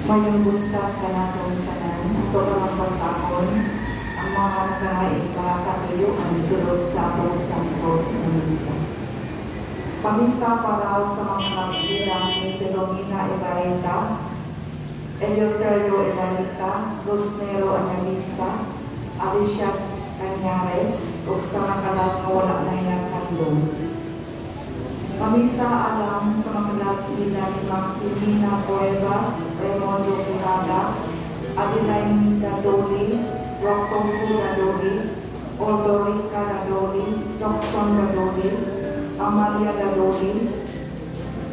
Mayong buntag kanatong tanan, ato karong basahon ang mga katuyuan sulod sa atong Santos nga Misa. Pamisa para sa mga nagbilang ni Filomena Ibarita, Eleuterio Ibarita, Rosmero Analisa, Alicia Cañares, ug sa mga kalat nga wala na naghandom. Pamisa alang sa mga nila ni Maximina Cuevas, Raimundo Quijada, Adeline Dadoli, Roctoso Dadoli, Ordorica Dadoli, Toxon Dadoli, Amalia Dadoli,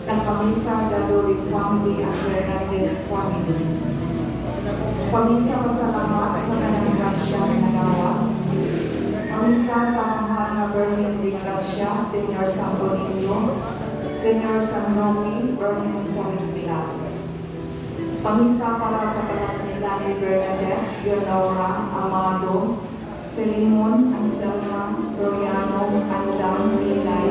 Nagpamisa Dadoli family and Hernandez family. Pamisa pasalamat sa kanang grasya nga nagawa. Pamisa sa mahal nga Birhen de Gracia, Senior Santo Niño, Senior San Roque, Birhen sa Higpila. Pamisa para sa kalat nila ni Bernadette, Leonora, Amado, Filimon, Anselma, Floriano, Andam, Milay,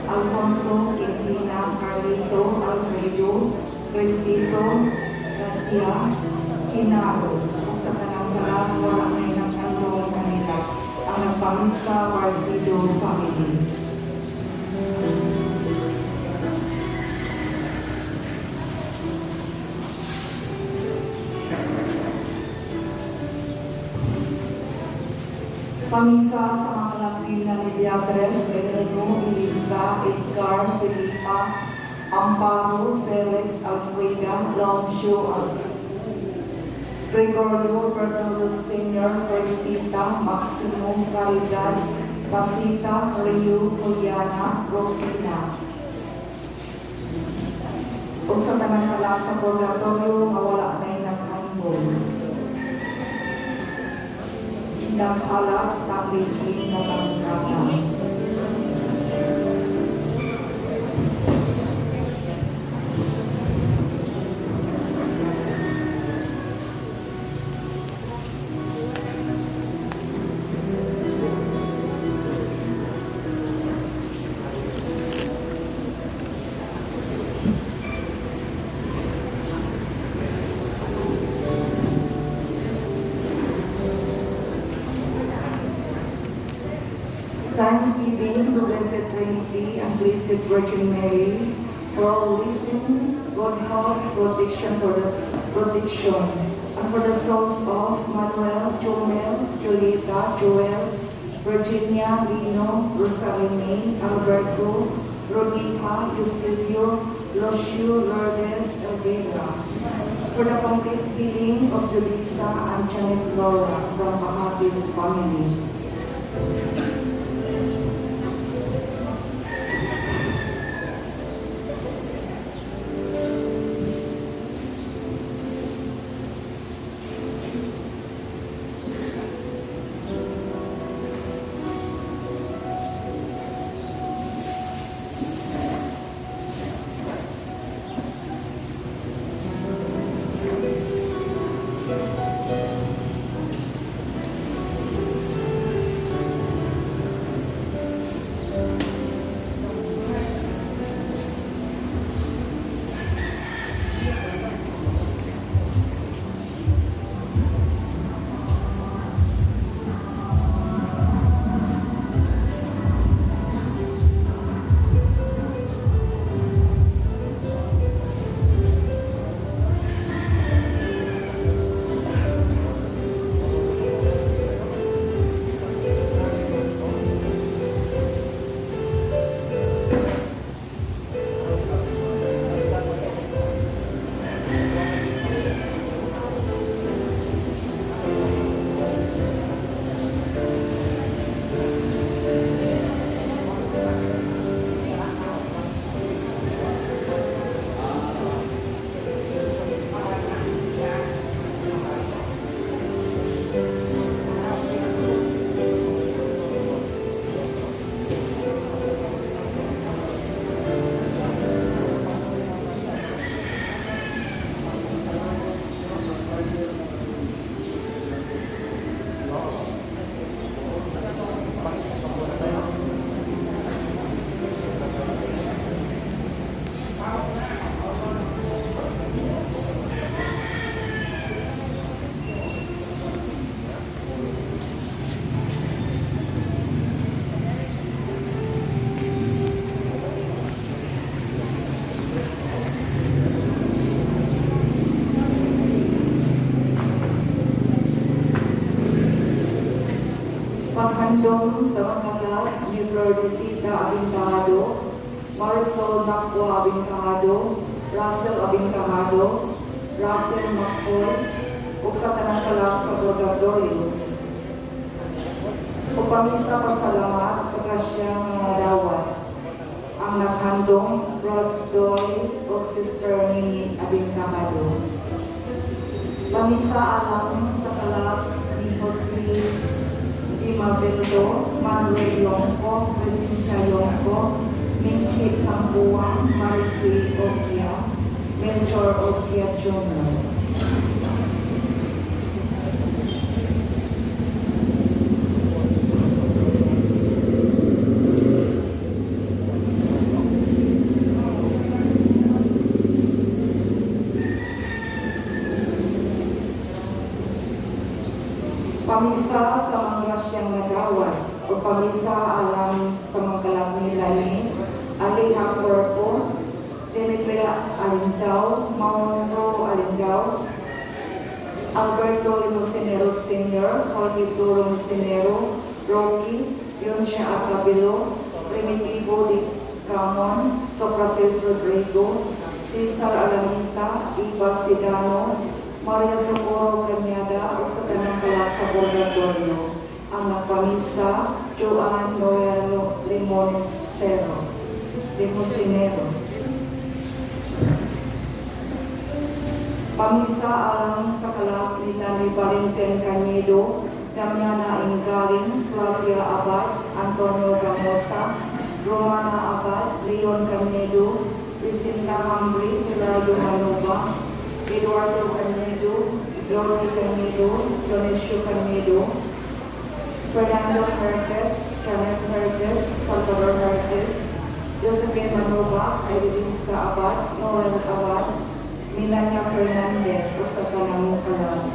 Alfonso, Quintina, Carlito, Alfredo, Cristito, Katia, Kinaro, ug sa tanang kalat wala may naghandom kanila, ang nagpamisa Barbido family. Pamisa sa mga kalapila ni Beatriz, Eleno, Elisa, Edgar, Felipa, Amparo, Felix, Alfreda, Loncio, Gregorio, Bertolo Sr., Cristita, Maximo, Caridad, Pasita, Rio, Juliana, Rufina. Ug sa tanang kala sa purgatorio nga wala nay naghandom. Naghalak Stanley King na barangkada. Thanksgiving to Blessed Trinity and Blessed Virgin Mary for all listening, good health, protection for the protection, and for the souls of Manuel, Jomel, Julieta, Joel, Virginia, Lino, Rosaline, Alberto, Rodita, Eusebio, Lucio, Lourdes, Elvira. For the complete healing of Julissa and Janet Laura from Mahatis family. Naghandom sa mga kalag ni Flordecita Abincahado, Marisol Nakwa Abincahado, Russell Abincahado, Russell McCoy, ug sa tanang kalag sa Purgatorio. O pamisa pasalamat sa grasya nga nadawat. Ang naghandom, Brod Doy ug Sister Nini Abincahado. Pamisa alang sa kalag ni Jose Di Mabeldo, Manuel Yongko, Crescencia Yongko, Minchi Sambuang, Mariki Okia, Melchor Okia Jr. Pamisa sa mga grasyang nadawat o pamisa alang sa mga kalag nila ni Aliha Corpo, Demetria Alindao, Mauro Alindao, Alberto Limusinero Sr., Jorge Limusinero, Rocky, Yonsha Acabilo, Primitivo Di Camon, Socrates Rodrigo, Cesar Alamita, Iba Sidano, Maria Socorro Cañada, ug sa tanang kalag sa Purgatorio. Ang nagpamisa, Joan Noel Limonesero, Limosinero. Pamisa alang sa kalag nila ni Valentin Cañedo, Damiana Ingaling, Flavia Abad, Antonio Ramosa, Romana Abad, Leon Cañedo, Lucinda Hambry, Hilario Manoba, Eduardo Cañedo, Dorothy Cañedo, Dionisio Cañedo, Fernando Herques, Janet Herques, Salvador Herques, Josephine Manoba, Evelyn Abad, Noel Abad, Melania Fernandez, o sa tanang kalag.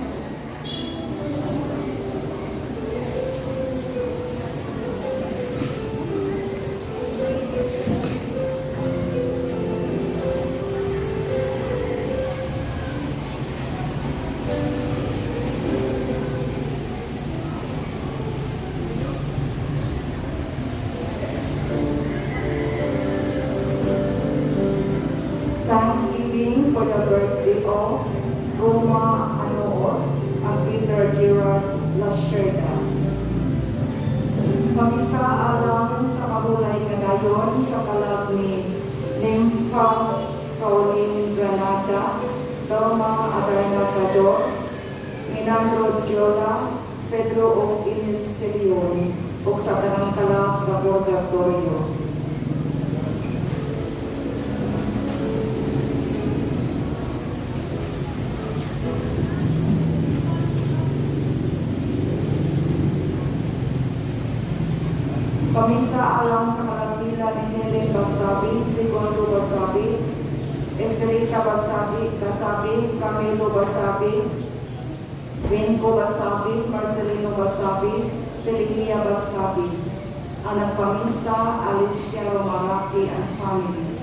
Thanksgiving for the birthday of Roma Anoos and Peter Gerard Lasherda. Pamisa alang sa kabulay nga dayon sa kalag ni Nympha Pauline Granada, Belma Abernatador, Minandro Giola, Pedro ug Ines Celion, ug sa tanang kalag sa Purgatorio. Pamisa alang sa kalagpila ni Helen Basabi, Segundo Basabi, Estelita Basabi, Basabi, Camilo Basabi, Winco Basabi, Marcelino Basabi, Felicia Basabi. Ang nagpamisa, Alicia Romaraki and family.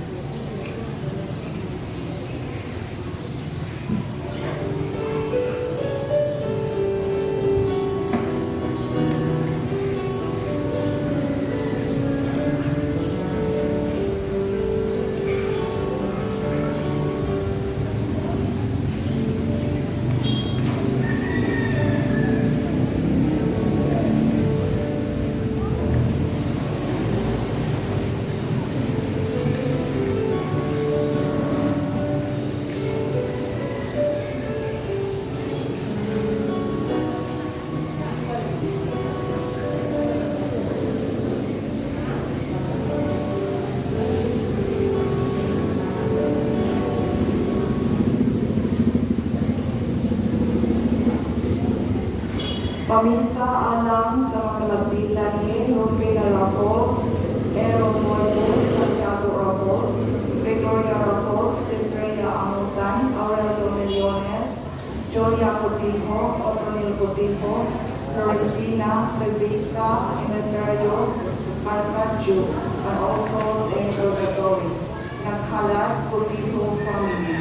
Pamisa alang sa mga kalagpila ni Rufina Raffles, Aaron Morto, Santiago Raffles, Gregoria Raffles, Estrella Amutan, Aurelio Millones, Julia Cotijo, Otronil Cotijo, Florentina, Rebecca, Emeterio, Arcadio, and all souls in purgatory. Naghalad, Cotijo family.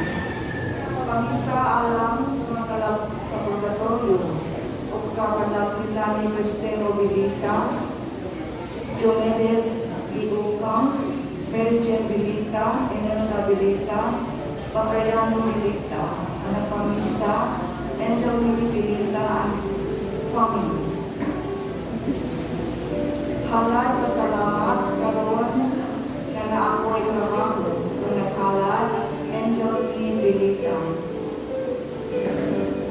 Pamisa alang sa mga kalag sa purgatorio, ug sa kalagpila ni Cristero Vilita, Mary Jane Bilita, Enelda Bilita, Patriano Bilita, ang nagpamisa, Angel Lily Bilita, and family. Halad pasalamat karon nga naa ko'y trabaho, kung naghalad, Angel E. Bilita.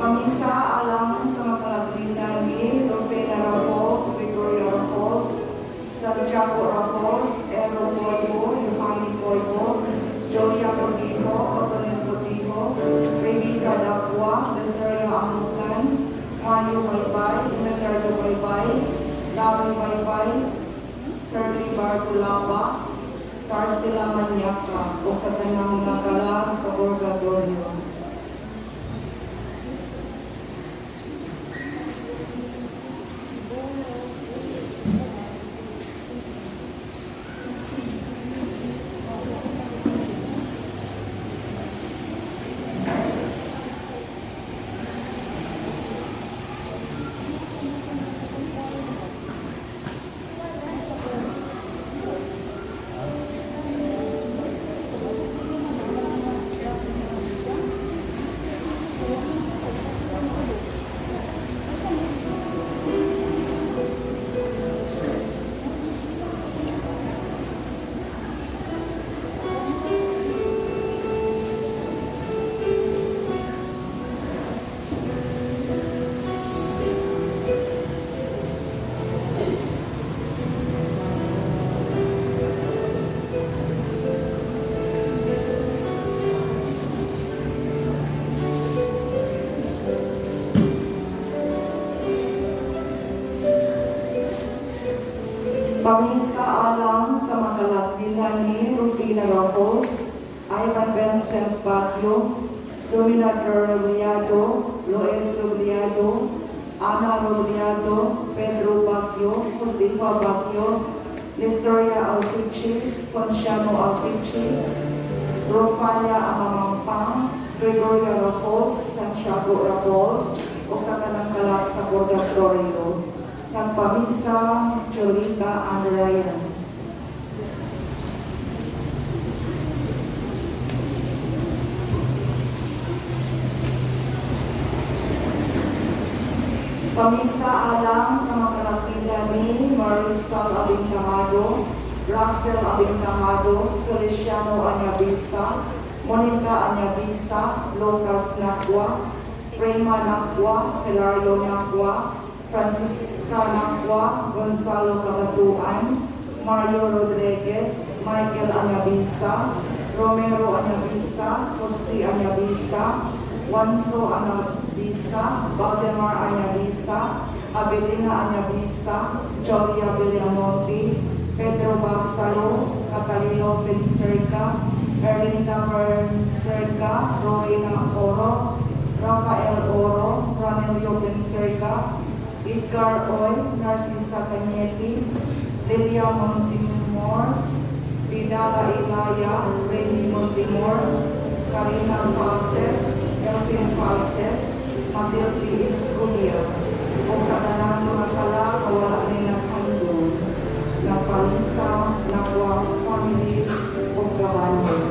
Pamisa alang sa mga kalagbinan ni Rufina Ramos, Gregorio Ramos, Santiago Ramos, Ero Boybo, Johanny Boybo, Julia Cordijo, Otonel Cordijo, Rebecca Dacua, Deserio Amutan, Mario Baybay, Leonardo Baybay, Larry Baybay, Shirley Bartolaba, Carstela Manyaka, o sa tanang mga kalag sa Purgatorio. Pamisa alang sa mga kalagbinan ni Rufina Ramos, Ivan Vincent Baguio, Dominador Robleado, Loes Robleado, Ana Robleado, Pedro Baguio, Josefa Baguio, Nestoria Alpiche, Ponciano Alpiche, Rofalia Amamampang, Gregorio Ramos, Santiago Ramos, o sa tanang kalag sa Purgatorio. Nagpamisa, Jolita and Ryan. Pamisa alang sa mga kalagbinan ni Marisol Abincamado, Russell Abincamado, Feliciano Anyabisa, Monica Anyabisa, Lucas Nakwa, Prema Nakwa, Hilario Nakwa, Francisca Nakwa, Gonzalo Cabatuan, Mario Rodriguez, Michael Anyabisa, Romero Anyabisa, Jose Anyabisa, Wanso Anyabisa, Valdemar Anyabisa, Abelina Anyabisa, Julia Villamonte, Pedro Basalo, Catalino Pencerca, Erlinda Pencerca, Rowena Oro, Rafael Oro, Ranelio Pencerca, Edgar Oy, Narcisa Cañete, Lilia Montimor, Vidala Ilaya, Remy Montimor, Karina Falses, Elvin Falses, Matilde Esculia, o sa tanang mga kala, wala ni naghandog, nagpalisa, nagwa, family, o kabanon.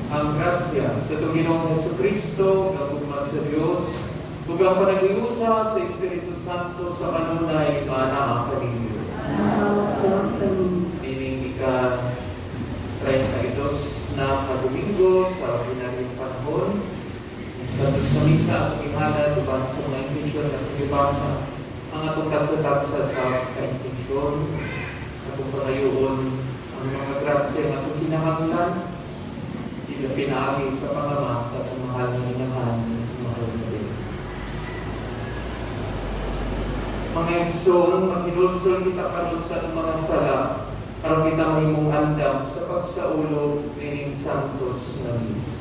Ang grasya sa atong Ginoong Hesus Kristo, ang gugma sa Dios, ug ang panaghiusa sa Espiritu Santo sa kanunay maanaa kaninyo. Sa Nining ika 32 na kadomingo sa ordinaryong panahon, sa Santos Misa atong ihalad uban sa mga intensyon na atong gibasa ang atong tagsa-tagsa sa kaintensyon, atong pangayoon ang mga grasya nga atong kinahanglan, ila pinaagi sa pangama sa atong mahal nga inahan, mahal na Diyos. Mga igsoon, maghinulsol kita karon sa atong mga sala aron kita mahimong andam sa pagsaulog nining santos nga misa.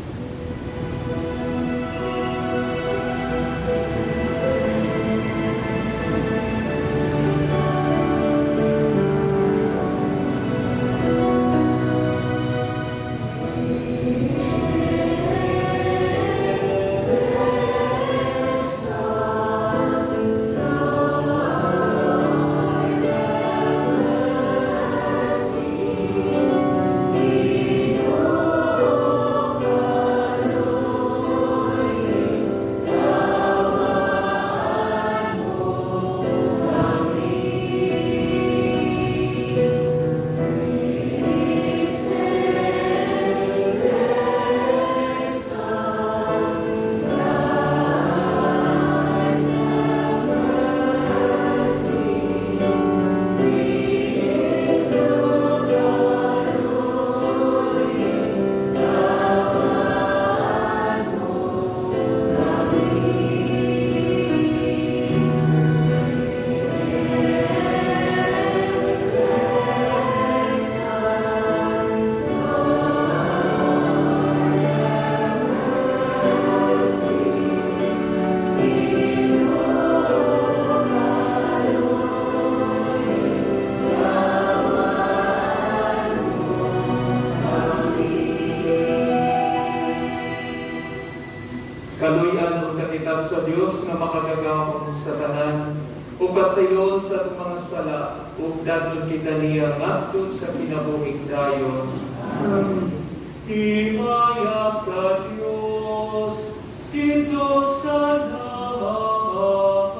Kaluy-an unta kita sa Dios nga makagagahom sa tanan, ug pasayloon sa atong mga sala, ug dadon kita niya ngadto sa kinabuhing dayon. Himaya sa Dios, didto sa namangangin.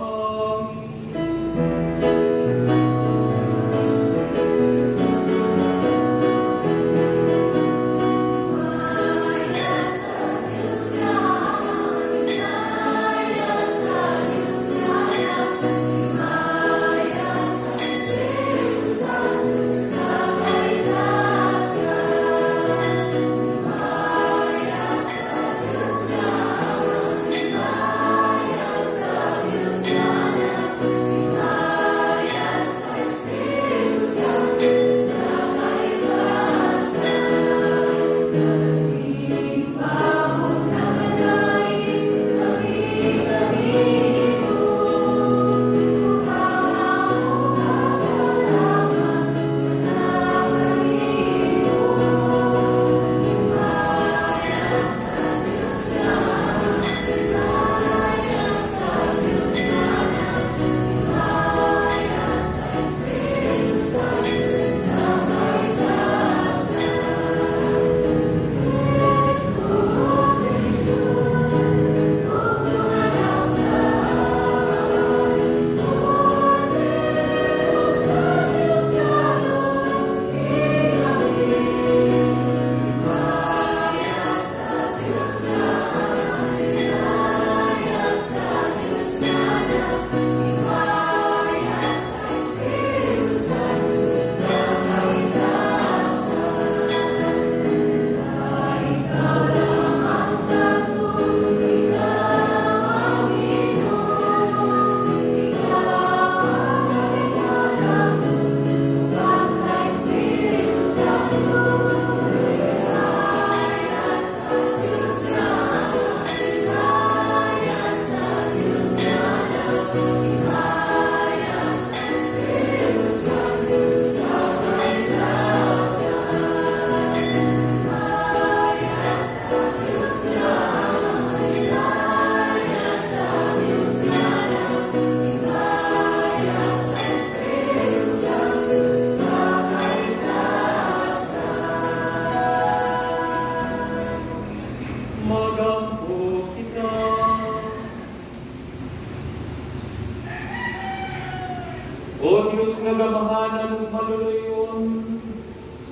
Dios nga gamhanan ug maluluy-on,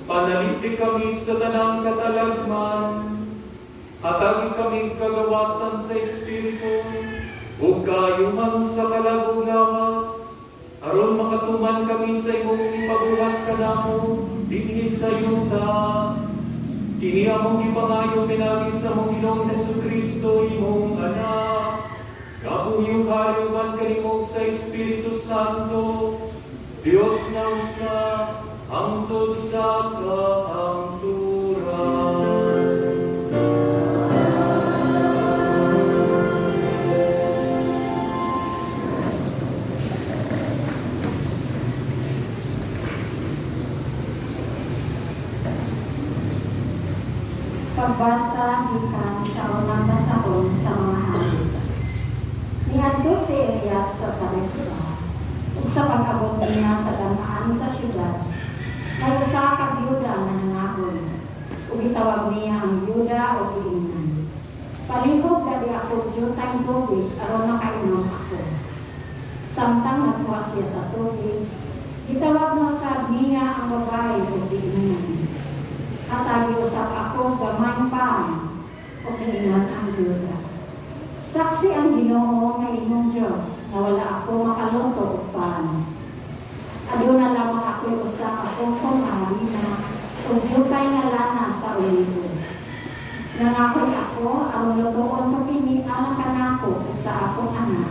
panalipdi kami sa tanang katalagman. Hatagi kami kagawasan sa Espiritu ug kaayuhan sa kalag ug lawas, aron makatuman kami sa imong ipabuhat kanamo dinhi sa yuta. Kini among gipangayo pinaagi sa among Ginoong Hesukristo, imong Anak, nga buhi ug hari uban kanimo sa Espiritu Santo, Dios nga usa, hangtod sa kahangturan. Pagbasa gikan sa Unang Basahon sa Mga Hari. Niadto si Elias sa Sarepta, ug sa pag-abot niya sa dam-an sa syudad, may usa ka byuda nga nangahoy. Ug gitawag niya ang byuda ug giingnan, "Palihog dali ako dyutay tubig aron makainom ako." Samtang nagkuha siya sa tubig, gitawag na sad niya ang babae ug giingnan, "Hatagi usab ako gamay pan." Ug niingon ang byuda, "Saksi ang Ginoo nga imong Dios nga wala ako makaluto og pan. Aduna lamang ako'y usa ka pungko nga harina ug dyutay nga lana sa olibo. Nangahoy ako aron lutoon ko kini alang kanako ug sa akong anak,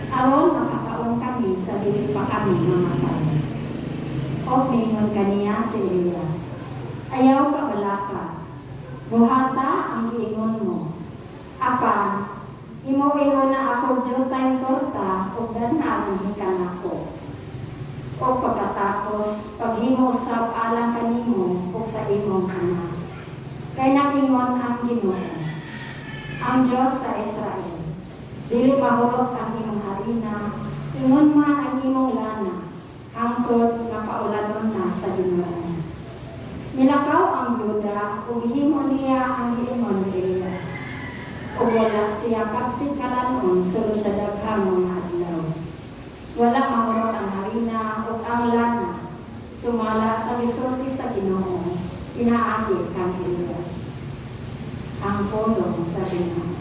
aron makakaon kami sa dili pa kami mamatay." Og niingon kaniya si Elias, "Ayaw kabalaka. Buhata ang giingon mo. Apan, himoi una ako dyutay torta ug dalha dinhi kanako. O pagkatapos, paghimo usab alang kanimo ug sa imong anak. Kay nag-ingon ang Ginoo, ang Dios sa Israel, dili mahurot ang imong harina, ingon man ang imong lana, hangtod nga paulanon na sa Ginoo." Nilakaw ang byuda ug gihimo niya ang giingon ni Elias. Ug wala siya kapsig kalan-on sulod sa daghang mga adlaw. Wala mahurot ang harina ug ang lana, sumala sa gisulti sa Ginoo pinaagi kang Elias. Ang pulong sa Ginoo.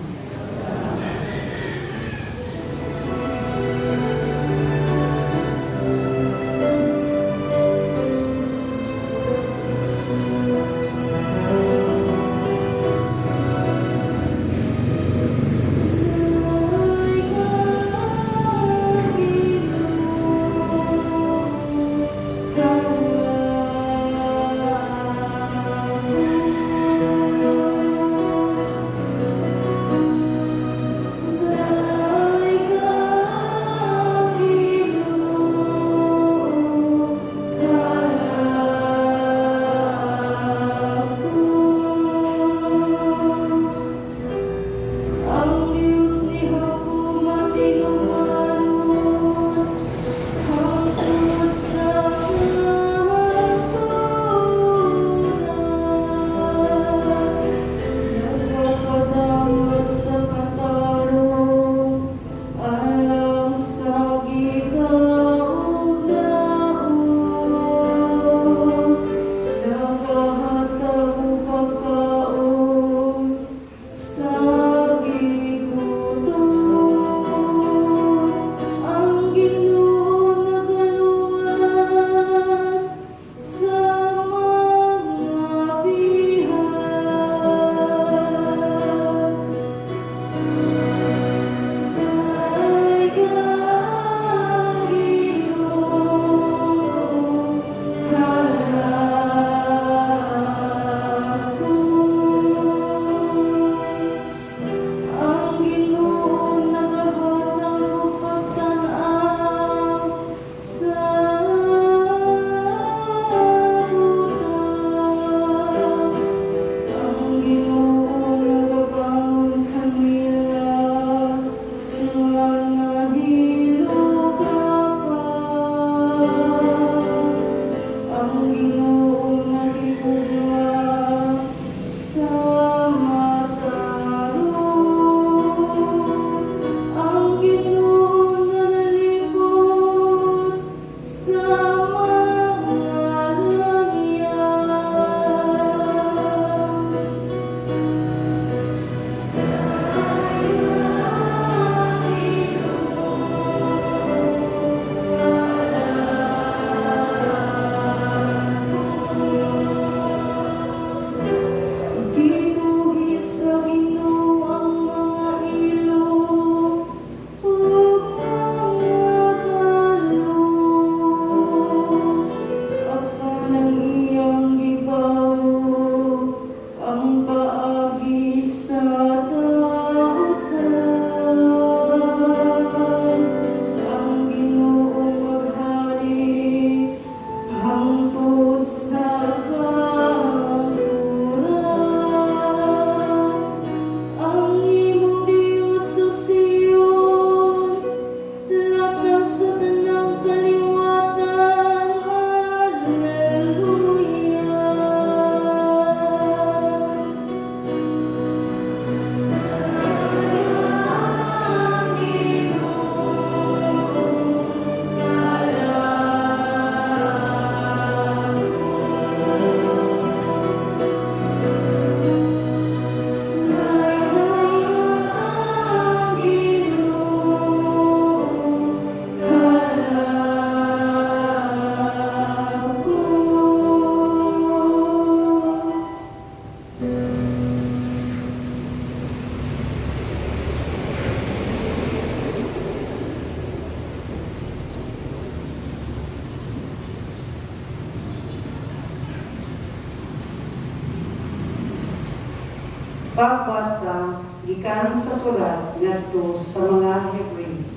Pagbasa gikan sa sulat ngadto sa mga Hebreo.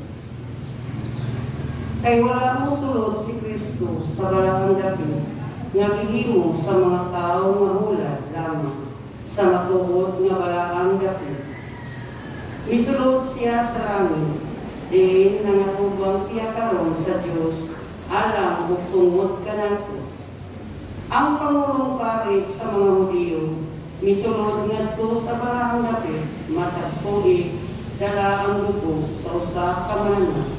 Kay wala mosulod si Kristo sa balaang dapit nga gihimo sa mga tawo nga hulad lamang sa matuod nga balaang dapit. Misulod siya sa langit, diin nangatubang siya karon sa Dios alang ug tungod kanato. Ang pangulong pari sa mga Hudiyo misulod ngadto sa balaang dapit matag tuig dala ang dugo sa usa ka mananap.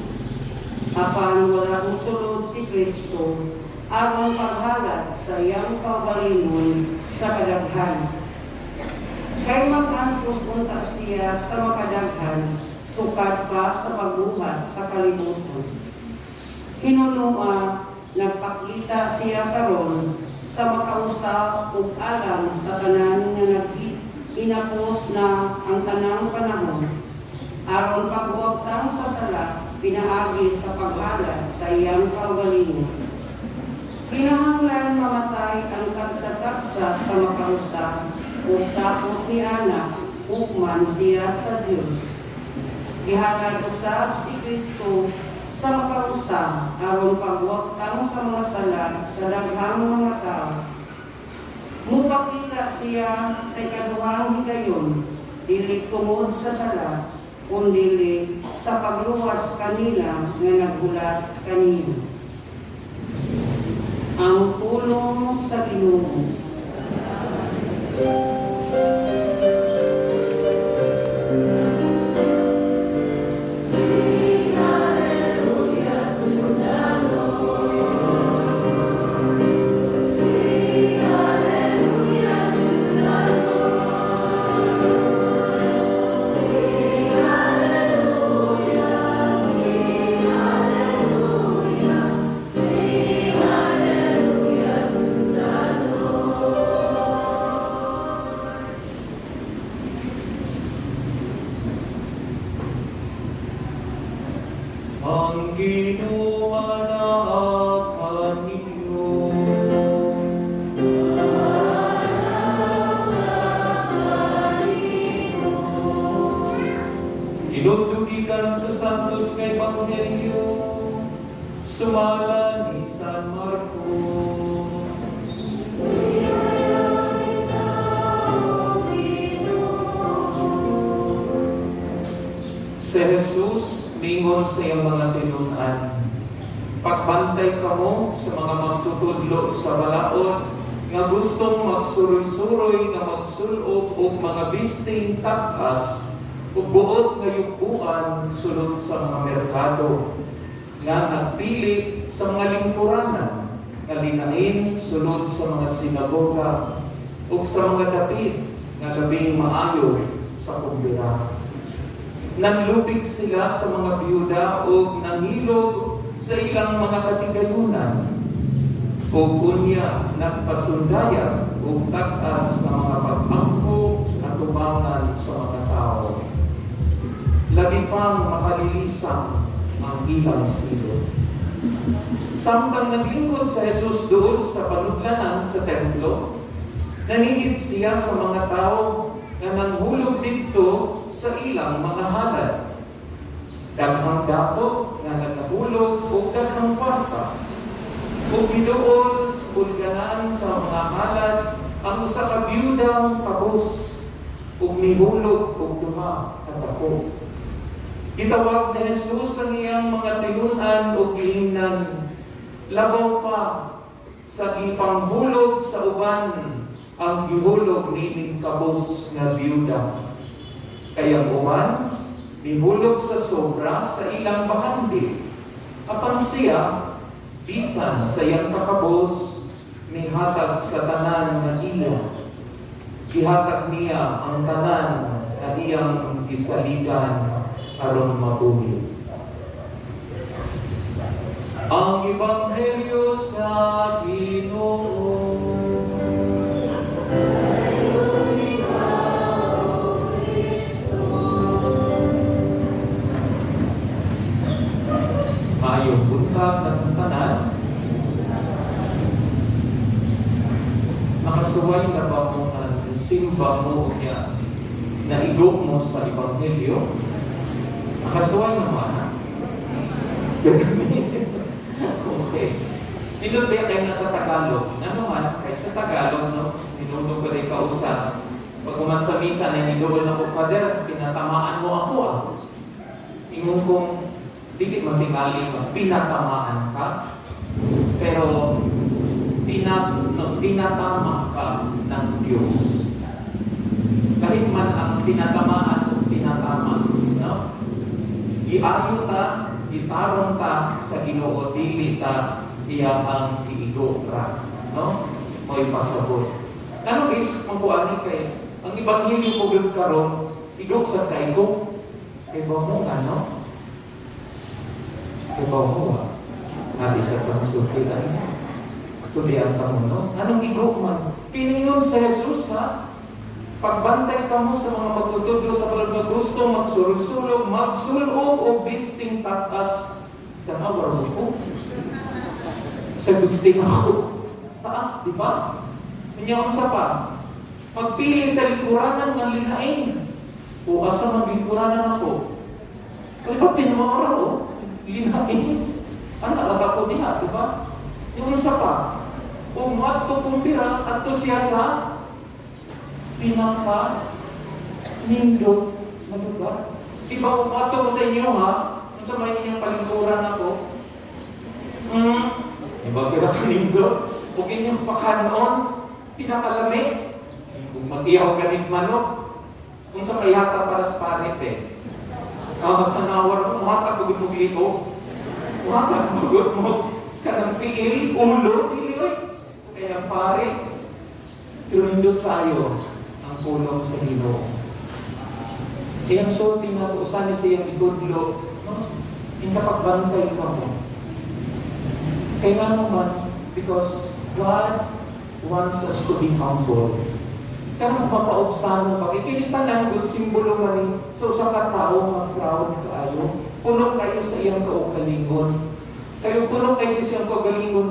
Apan wala mosulod si Kristo aron paghalad sa iyang kaugalingon sa kadaghan. Kay mag-antos unta siya sa makadaghan sukad pa sa pagbuhat sa kalibutan. Hinunoa, nagpakita siya karon sa makausa ug alang sa tanan nga naghinapos na ang tanang panahon aron pagwagtang sa sala pinaagi sa paghalad sa iyang kaugalingon. Kinahanglan mamatay ang tagsa-tagsa sa makausa ug tapos ni ana hukman siya sa Dios. Gihalad usab si Kristo sa makausa aron pagwagtang sa mga sala sa daghang mga tao. Mupakita siya sa ikaduhang higayon, dili tungod sa sala, kundili sa pagluwas kanila nga naghulat kaniya. Ang pulong sa Ginoo. Ang Ginoo naa kaninyo. Hinumdum gikan sa Santos nga Ebanghelyo sumala ni San Marcos. Si Jesus mingon sa iyang mga tinun-an, "Pagbantay kamo sa mga magtutudlo sa balaod nga gustong magsuroy-suroy nga magsul-ob og mga bisting tag-as ug buot nga yugbuan sulod sa mga merkado, nga nagpili sa mga lingkuranan nga linain sulod sa mga sinagoga ug sa mga dapit nga labing maayo sa kumbira. Nanlupig sila sa mga biyuda ug nangilog sa ilang mga katigayunan. Ug unya nagpasundayag og tag-as nga mga pag-ampo atubangan sa mga tao. Labi pang makalilisang ang ilang silot." Samtang naglingkod sa Jesus doon sa panudlanan sa templo, naniid siya sa mga tao nga nanghulog didto sa ilang mga halad. Daghang dato nga nagahulog og daghang kwarta. Ug giduol sa bulganan sa mga halad ang usa ka biyudang kabos ug mihulog og 2 ka dako. Gitawag ni Jesus ang iyang mga tinun-an ug giingnan, "Labaw pa sa gipanghulog sa uban ang gihulog niining kabos nga biyuda. Kay ang uban mihulog sa sobra sa ilang bahandi. Apan siya, bisan sa iyang kakabos, mihatag sa tanan nga iya. Gihatag niya ang tanan nga iyang gisaligan aron mabuhi." Ang Ebanghelyo sa Ginoo. Maayong buntag ng tanan. Nakasuway na ba mo nga simba mo niya? Naigo mo sa Ebanghelyo, nakasuway naman, ha? Okay. Nindot ba kayo na sa Tagalog? Ano man, kay sa Tagalog, no? Ninunod ko rin kausap. Pag kuman sa misa, ninidool na ko, "Father, pinatamaan mo ako ah." Ingon kong, dili man tingali nga pinatamaan ka, pero no, tinatama ka ng Diyos. Kahit man ang tinatamaan o tinatama, no? Iayo ta, itarong ta sa Ginoo, dili ta iya ang giigo ra, no? Mo'y pasabot. Ano guys, mangkuani kay ang ebanghelyo ko gyud karon, igo sa kaigo. Kay ba mo ano? Kay ba mo ah? Nabi sa pangsulti tayo. Tulian ka mo, no? Anong igo man? Piningon sa Jesus, ha? "Pagbantay kamo sa mga magtutudlo sa balaan, gusto magsulog-sulog, magsulob o bisting taas." Tanaw mo ko. Sa bisting ako. Taas, di ba? Unya unsa pa? Magpili sa lingkuranan nga linain. O asa man lingkuranan ako? Di ba tinawara o? Linain. Ano lang ako diha, di ba? Yung unsa pa? Kung moadto kumpira, adto siya sa pinaka nindot na lugar. Di ba kung moadto ko sa inyo ha? Unsa may inyong palingkuran ako? Di ba pero nindot? Ug inyong pakanon, pinakalami. Kung mag-ihaw ganit manok, kung sa may hata para sa parit eh. Ang magtanawar mo, muhatag pagod mo liog. Muhatag pagod mo kanang piil, ulo, dili oy. Kaya pare, pero nindot tayo ang pulong sa Ginoo. Iyang sulti nga usan ni siyang itudlo, no? Insa pagbantay ka mo. Kaya nga naman, because God wants us to be humble. Kaya mapapaubsano pa. Kay kini tanan good simbolo man ni sa usa ka tawo nga proud kaayo. Puno kayo sa iyang kaugalingon. Kayo puno kayo sa iyang kaugalingon.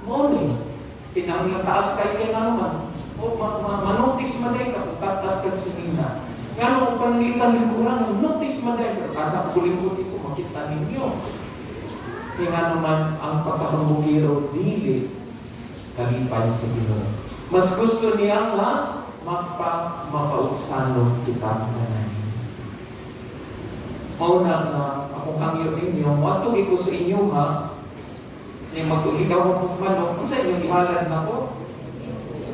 Mao ni. Kinahanglan taas kay kay nga naman. O ma ma manotice man dahil ka kung taas kag sinina. Nga kung pananglitan lingkuran, notice man dahil ka kada kulingkod dito makita ninyo. Kaya nga naman ang pagkahambugiro dili kalipay sa Ginoo. Mas gusto niya nga mapaugsanon kita tanan. Mao na nga akong hangyo ninyo, moadto ko sa inyo ha, ni magtuligaw mo kong manok, unsa inyong ihalad nako?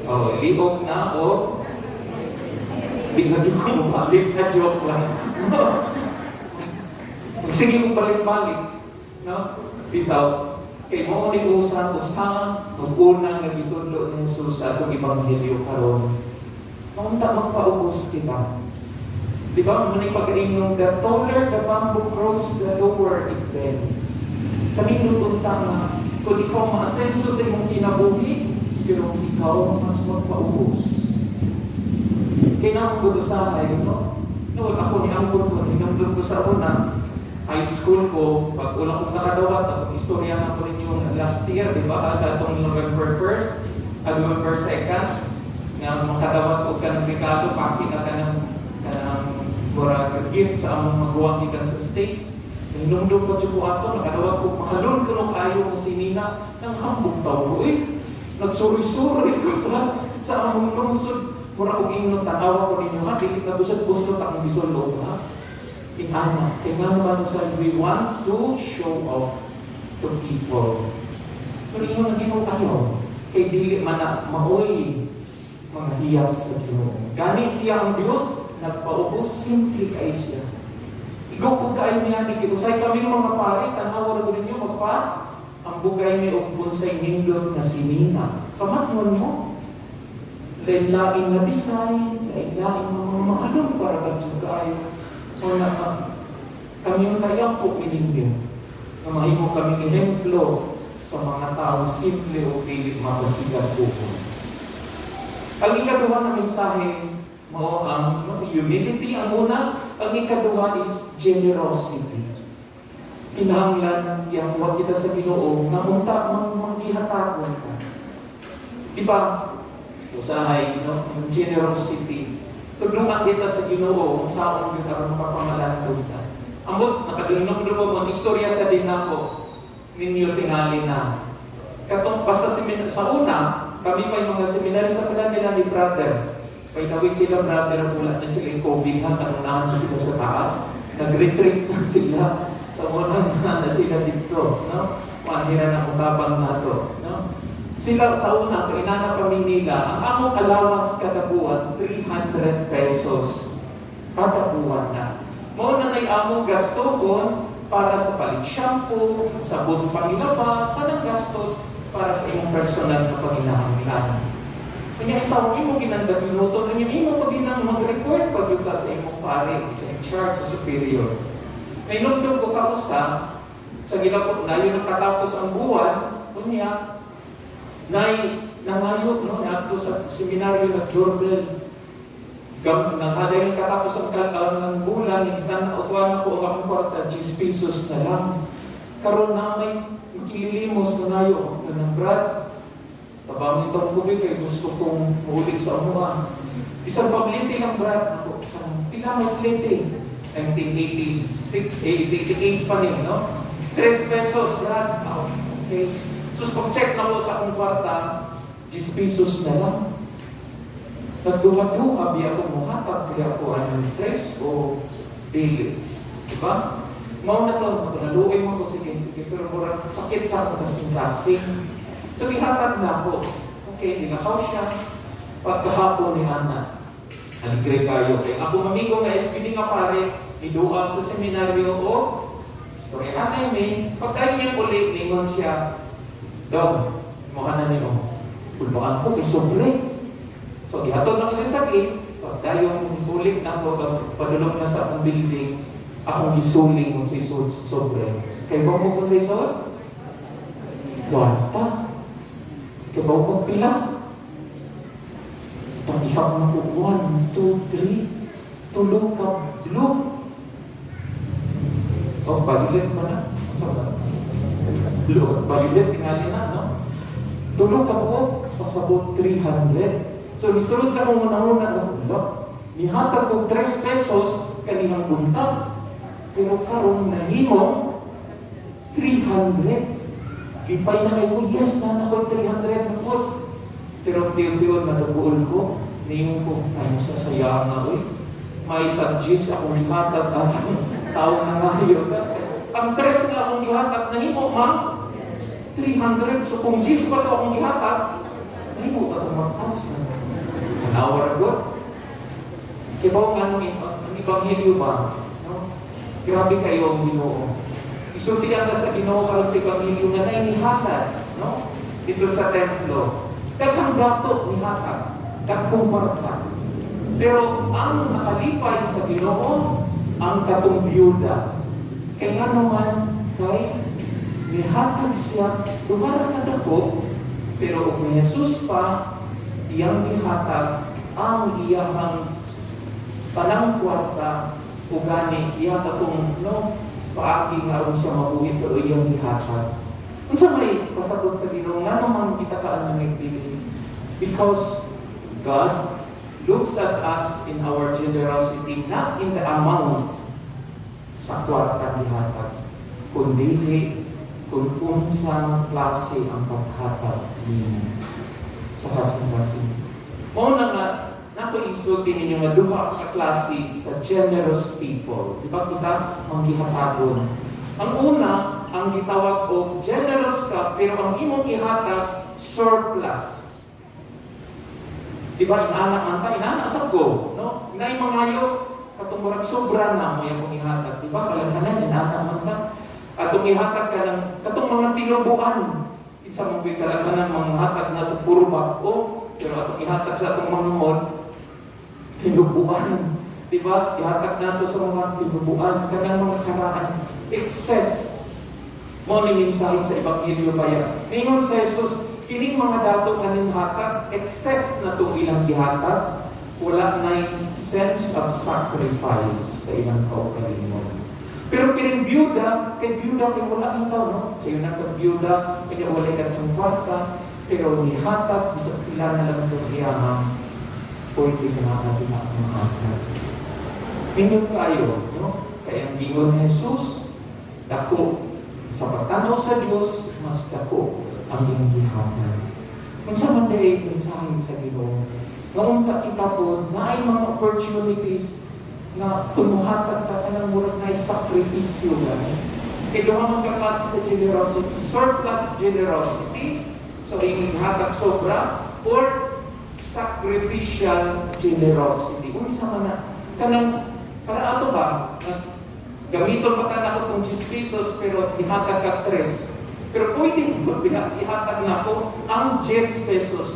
Oh, liog na o di na gyud ko mabalik na, joke lang. Sige mo balik-balik, no? Bitaw, kay mo ni usa usa ug una nga gitudlo ni Jesus sa atong ebanghelyo karon. Maunta magpaubos kita. Di ba? Muna pag-ingong, "The taller the bamboo grows, the lower it bends." Kanindot unta nga, kung ikaw maasenso sa imong kinabuhi, pero ikaw mas magpaubos. Kaya na akong usahay, no? No, ako ni angkon ko, hinumdum ko sa una, high school ko, pag una kong nakadawat, akong istorya na ko ninyo last year, di ba? Datong November 1st, at November 2nd, nga makadawat ko kanang regalo, paki na kanang murag gift sa among maguwang gikan sa States. Hinumdum ko ko ato, nakadawat ko, mahalon ko no kaayo mo sinina, nang hambog tawo ko eh. Nagsuroy-suroy ko sa among lungsod. Mura kong ingnon, tanawa ko ninyo ha, dili na busod gusto ta akong gisulong ha. Inana, kay nga naman sa we want to show off to people. Pero ingon na Ginoo kayo, kay dili man na maoy mga hiyas sa Ginoo. Gani siya ang Dios, nagpaubos, simple kay siya. Igo ko kaayo niya ni kay usay kami mga pare, tanawa ra ninyo magpa ang bugay ni og bunsay nindot nga sinina. Kamatngon mo. Lain-lain nga design, lain-lain nga mga mahalong para kag kaayo. So na kami ang kayang po ninyo na mahimo kami ehemplo sa mga tao simple o dili mapasigat buhon. Ang ikaduha na mensahe mao ang, no, humility ang una, ang ikaduha is generosity. Kinahanglan iyakuha kita sa Ginoo nga unta mang manggihatakon ka. Di ba? Usahay, no, ang generosity. Tudluan kita sa Ginoo kung saon gyud aron makapangalanto ta. Ambot nakadunok mo ang istorya sa dinako ninyo tingali na. Katong basta sa una, kami pa yung mga seminarista pa nila ni brother. Painawi sila, brother, wala na sila yung COVID ha, kanunahan na sila sa taas. Nag-retreat na sila sa unang na sila dito. No? Mahira na ang tabang nato. No? Sila sa una, kay inana pa nila, ang among allowance kada buwan, 300 pesos. Kada buwan na. Mao na nay among gastuhon para sa palit shampoo, sabon pangilaba, tanang gastos para sa imong personal na panginahanglan. Kanya itaw imo ginanda minuto, kanya imo pa ginang mag-report pag yung ka sa imong pare, sa in charge, sa superior. Nainumdum ko kausa, sa gilapot na yun nakatapos ang buwan, unya, nay nangayo, no, naadto sa seminaryo, nag-doorbell. Gam nang yung katapos ang ng bulan, tan-uwan ko ang akong kwarta, 10 pesos na lang. Karon na may makililimos na nayo, kanang "Brad, tabangin tong tubig kay gusto kong muhulig sa amuan. Isang pablite lang, Brad." Ako, kanang pila mo plite? 1986, 88 pa ni, no? 3 pesos, Brad. Oh, okay. So, pag-check na ko sa akong kwarta, 10 pesos na lang. Nagduha-duha, biya ko muhatag, kaya ko anong tres o dili. Diba? Mao na to, naluoy mo ko, sige, sige, pero murag sakit sa akong kasing-kasing. So, gihatag na ako. Okay, nilakaw siya. Pagkahapon ni Ana, aligre kayo. Kay akong amigo nga SPD nga pare, niduag sa seminaryo o istorya anay mi, pagdayon niya uli, ningon siya, "Dong, mukha na niyo, kulbaan ko, kay sobre." So, gihatod na ko siya sa gate, pagdayon ulit na ako, padulong na sa akong building, akong gisuling kung sa sobre. Kay ba mo kung sa sod? Kwarta. Kay ba mo pila? Pag-ihap na ko, 1, 2, 3, tulo ka blue. Oh, violet man na. Ano ba? Blue, violet, tingali na, no? Tulo ka po, pasabot 300. So, nisulod sa akong una-una, no, lo, nihatag kong 3 pesos kanihang buntag. Pero karon nahimo 300. Lipay na kayo ko, yes, na ako 300 na po. Pero tiyo-tiyo nagabuol ko, niingon ko, ay sa saya nga, uy. May tag-gis akong gihatag at tao na ngayon. Ang tres nga akong gihatag, nahimo, ma'am, 300. So kung gis pa to akong gihatag, nahimo pa itong 1,000. An hour ago. Kaya ba ang anong ang ebanghelyo ba? No? Grabe kayo ang Ginoo. Isultihan ka sa Ginoo karon sa ebanghelyo nga nay nihatag, no? Dito sa templo. Daghang dato nihatag, daghang kwarta. Pero ang nakalipay sa Ginoo ang katong biyuda. Kay nga naman kay nihatag siya duha ra ka dako, pero og ni Jesus pa iyang gihatag ang iyahang tanang kwarta o gani iya katong, no, paagi nga aron siya mabuhi pero iyang gihatag. Unsa may pasabot sa Ginoo nga naman kita kaan ng activity? Because God looks at us in our generosity, not in the amount sa kwarta gihatag, kundi kung unsang klase ang paghatag nimo sa kasing-kasing. Mao na nga nako isulti ninyo nga duha ka klase sa generous people. Di ba kita ang gihatagon? Ang una, ang gitawag og generous ka pero ang imong ihatag surplus. Di ba inana man ta, inana sa ko, no? Inay mangayo katong murag sobra na mo akong ihatag, di ba? Kalaghanan inana man ta. Atong ihatag ka ng katong mga tinubuan. Kinsa man ko'y kalaghanan mga hatag na to puro bag-o, pero atong ihatag sa atong manghod tinubuan. Di ba? Ihatag nato sa mga tinubuan kanang mga karaan excess. Mo ni mensahe sa ebanghelyo baya. Ningon sa Jesus, kining mga dato nga hatag, excess na itong ilang gihatag, wala na sense of sacrifice sa ilang kaugalingon. Pero kining byuda, kay byuda kay wala ang tao, no? Sa iyo na byuda, kanya wala ka itong kwarta, pero nihatag, bisag pila na lang itong iyahang Pwede ka nga na mahatag. Nindot kayo, no? Kaya ang giingon ni Jesus, dako sa pagtanaw sa Dios, mas dako ang inyong gihatag. Unsa man diay mensahe sa Ginoo? Nga unta kita po, naay mga opportunities na kung muhatag ka kanang murag naay sakripisyo gani. Kay duha man ka klase sa generosity, surplus generosity, so inyong hatag sobra, or sacrificial generosity. Unsa man na kanang para ato ba gamiton pa ka nako tong 10 pesos pero ihatag ka 3. Pero pwede mo ihatag nako ang 10 pesos.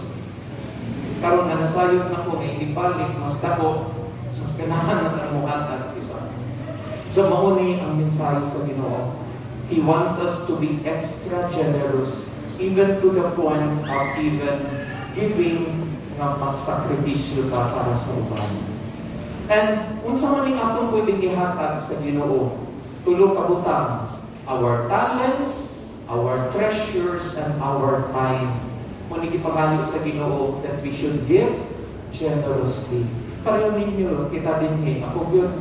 Karon nga nasayod nako nga ibalik mas dako, mas ganahan na ang muhatag, di ba? So mao ni ang mensahe sa Ginoo. He wants us to be extra generous even to the point of even giving nga magsakripisyo ka para sa uban. And unsa man ning atong pwedeng ihatag sa Ginoo? Tulo ka butang: our talents, our treasures, and our time. Mao ni gipangayo sa Ginoo that we should give generously. Pareho ninyo, kita dinhi. Ako gyud,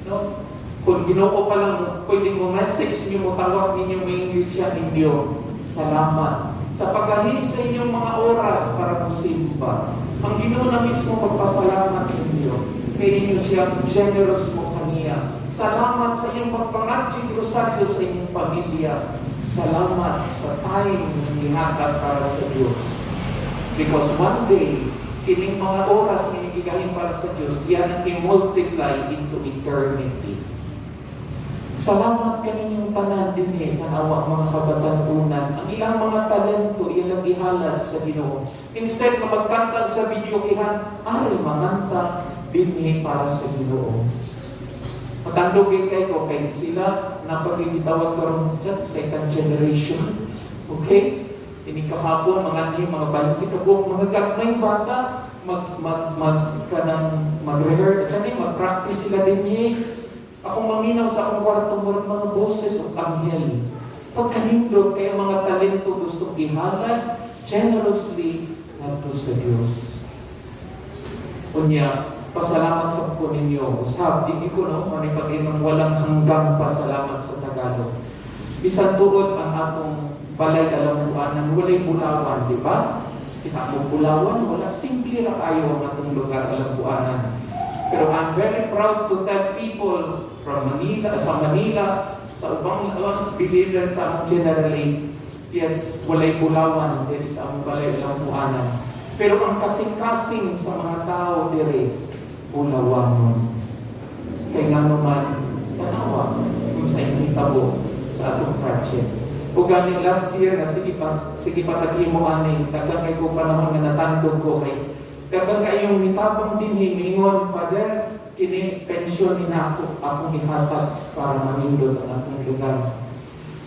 no? Kung Ginoo pa lang, pwede mo message niyo, mo tawag ninyo, may siya ninyo. Salamat sa paggahin sa inyong mga oras para musimba. Ang Ginoo na mismo magpasalamat ninyo. Kay inyo siyang generous mo kaniya. Salamat sa inyong pagpangadjing rosaryo sa inyong pamilya. Salamat sa time na gihatag para sa Diyos. Because one day, kining mga oras nga gigahin para sa Diyos, yan ang i-multiply into eternity. Salamat kaninyong tanan dinhi, tanawa mga kabatan-unan. Ang ilang mga talento ilang gihalad sa Ginoo. Instead na magkanta sa videokehan, ari manganta dinhi para sa Ginoo. Matandog kay ko kay sila napagitawag karon sa second generation. Okay? Ini kahapon mga ni mga 20 ka buok, mga gagmay bata mag mag mag kanang mag-rehearse at mag-practice sila dinhi. Akong maminaw sa akong kwarto, murag mga boses of anghel. Pagkanindot kay ang mga talento gusto ihalad generously ngadto sa Dios. Unya, pasalamat sa po ninyo. Usab, di ko no, manipag-inong walang hanggang pasalamat sa Tagalog. Bisan tuod ang atong balay kalambuanan, walay bulawan, di ba? Kita mo bulawan, wala. Simple ra kayo ang atong lugar kalambuanan. Pero I'm very proud to tell people from Manila, sa Manila, sa ubang believer sa among generally, yes, walay bulawan diri sa among balay kalambuanan. Pero ang kasing-kasing sa mga tao diri, bulawanon. Kay nga naman, tanawa kung sa inyong tabo sa atong project. O gani last year na sige pa taghimo ani, daghan kay ko panahon nga natandog ko kay daghan kayong mitabang dinhi miingon, "Father, kini pensyon ni nako akong ihatag para manindot ang atong lugar."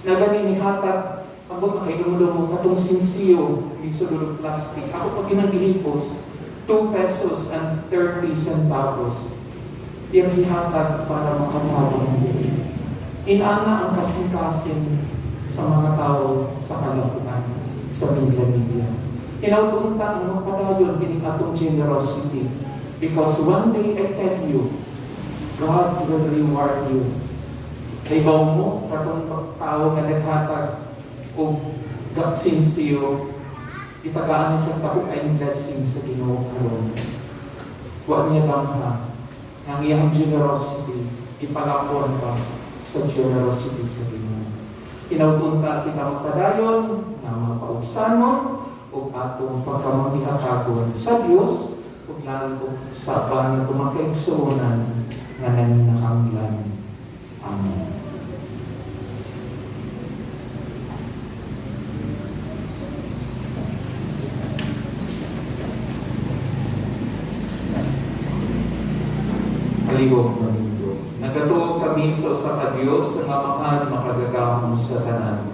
Nagani nihatag ambot makainumdum mo katong sinsiyo sulod plastic. Ako pag ginang gihipos, 2 pesos and 30 centavos. Iyang gihatag para makatabang diri. Inana ang kasing-kasing sa mga tao sa kalabuan sa Minglanilla. Hinaut unta ang magpadayon kining atong generosity because one day, I tell you, God will reward you. Nahibaw mo katong tao nga naghatag og gaksinsiyo, itagaan ni sa dako kayong blessing sa Ginoo karon. Wa niya damha ang iyang generosity ipalakon pa sa generosity sa Ginoo. Hinaut unta kita magpadayon nga mapaugsanon ug atong pagkamangihatagon sa Dios ug lalo sa uban mga kaigsuonan nga nanginahanglan. Amen. Palihog mamindog. Nagatuo kami sa usa ka Dios nga Amahan makagagahom sa tanan,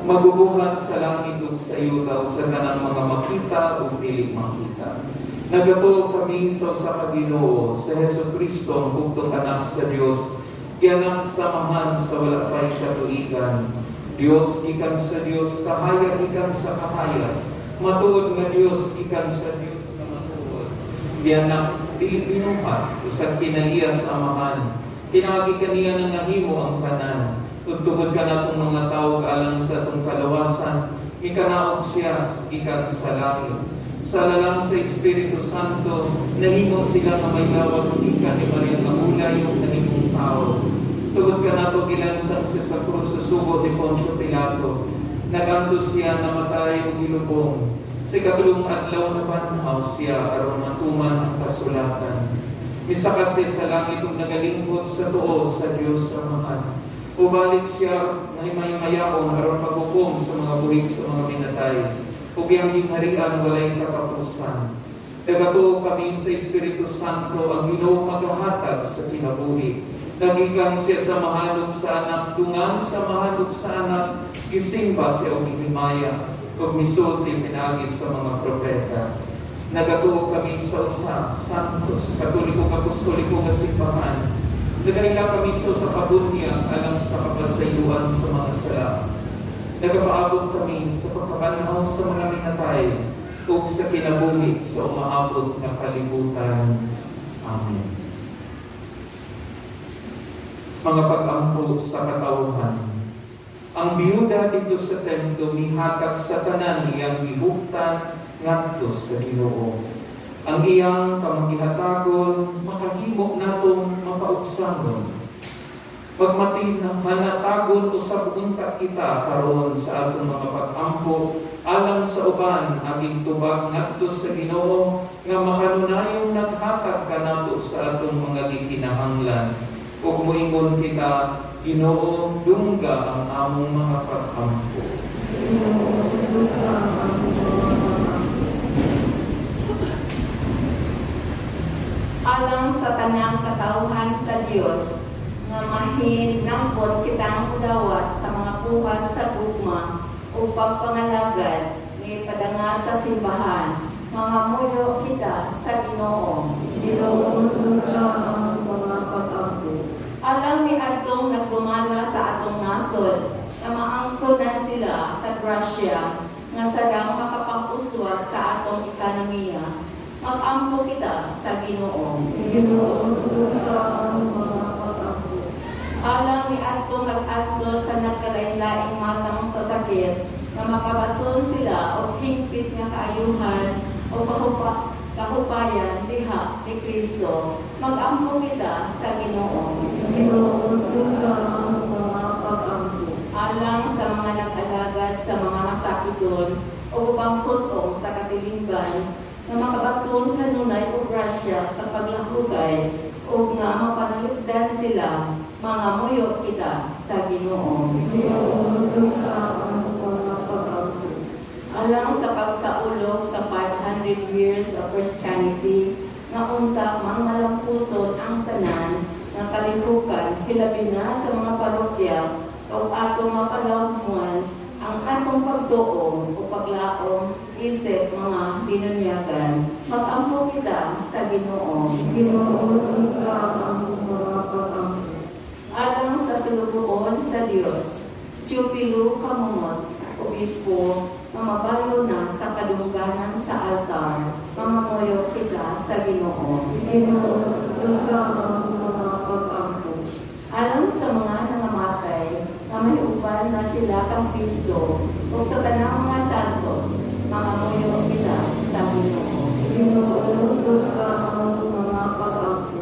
magubuhat sa langit ug sa yuta ug sa tanang mga makita ug dili makita. Nagatuo kami sa usa ka Ginoo, sa Hesus Kristo, ang bugtong anak sa Dios, gianak sa Amahan sa wala pay katuigan. Dios gikan sa Dios, kahayag gikan sa kahayag, matuod nga Dios gikan sa Dios nga matuod. Gianak, dili binuhat, usag kinaliya sa Amahan. Pinaagi kaniya nang nahimo ang tanan. Ug tungod kanatong mga tawo alang sa atong kalawasan, mikanaog siya gikan sa langit. Sa lalang sa Espiritu Santo, nahimo sila nga may lawas gikan ni Maria nga ulay ug nahimong tao. Tungod kanato gilansang siya sa krus sa sugo ni Poncio Pilato. Nagantos siya, namatay ug gilubong. Sa ikatulong adlaw nabanhaw siya aron matuman ang kasulatan. Misaka siya sa langit ug nagalingkod sa tuo sa Dios Amahan. Ubalik siya nga mayaon aron paghukom sa mga buhi sa mga minatay. Ug iyang gingharian walay katapusan. Nagatuo kami sa Espiritu Santo, ang Ginoo magahatag sa kinabuhi. Nagikan siya sa Amahan ug sa Anak, dungan sa Amahan ug sa Anak, gisimba siya og gihimaya, ug misulti pinaagi sa mga propeta. Nagatuo kami sa usa, Santos, Katoliko, Apostoliko nga simbahan. Nagaila kami sa usa ka bunyag alang sa kapasayloan sa mga sala. Nagapaabot kami sa pagkabanhaw sa mga minatay ug sa kinabuhi sa umaabot nga kalibutan. Amen. Mga pag-ampo sa katawhan. Ang biyuda didto sa templo mihatag sa tanan niyang gihuptan ngadto sa Ginoo. Ang iyang kamanggihatagon makahimo natong mapaugsangon. Magmatinahatagon usab unta kita karon sa atong mga pag-ampo alang sa uban aging tubag ngadto sa Ginoo nga makanunayong naghatag kanato sa atong mga gikinahanglan. Ug moingon kita, Ginoo, dungga ang among mga pag-ampo. Ginoo, dungga ang among mga pag-ampo. Alang sa tanang katawhan sa Dios nga mahinangpon kitang mudawat sa mga buhat sa gugma ug pagpangalagad ni padangat sa simbahan, mangamuyo kita sa Ginoo. Ginoo, dungga ang among mga pag-ampo. Alang ni adtong nagdumala sa atong nasod nga maangko na sila sa grasya nga sadang makapang-uswag sa atong ekonomiya, magampo kita sa Ginoo. Ginoo, dungga ang among mga pag-ampo. Alang ni adtong nag-adto sa nagkalain-laing matang sa sakit nga makabaton sila og hingpit nga kaayuhan o kahupayan diha ni Kristo, magampo kita sa Ginoo. Ginoo, dungga ang among mga pag-ampo. Alang sa mga nag-alagad sa mga masakiton o ubang putong sa katilingban nga makabaton kanunay og grasya sa paglahugay ug nga mapanalipdan sila, mangamuyo kita sa Ginoo. Ginoo, dungga ang among mga pag-ampo. Alang sa pagsaulog sa 500 years of Christianity nga unta mangmalampuson ang tanan nga kalihukan, hilabi na sa mga parokya, ug atong mapalawman ang atong pagtuo o paglaom isip mga binunyagan, magampo kita sa Ginoo. Ginoo, dungga ang among mga pag-ampo. Alang sa sulugoon sa Dios, Teofilo Camomot, Obispo, nga mabayo na sa kadungganan sa altar, mangamuyo kita sa Ginoo. Ginoo, dungga ang among mga pag-ampo. Alang sa mga nangamatay, nga may uban na sila kang Kristo, ug sa tanang mga santos, mangamuyo kita sa Ginoo. Ginoo, dungga ang among mga pag-ampo.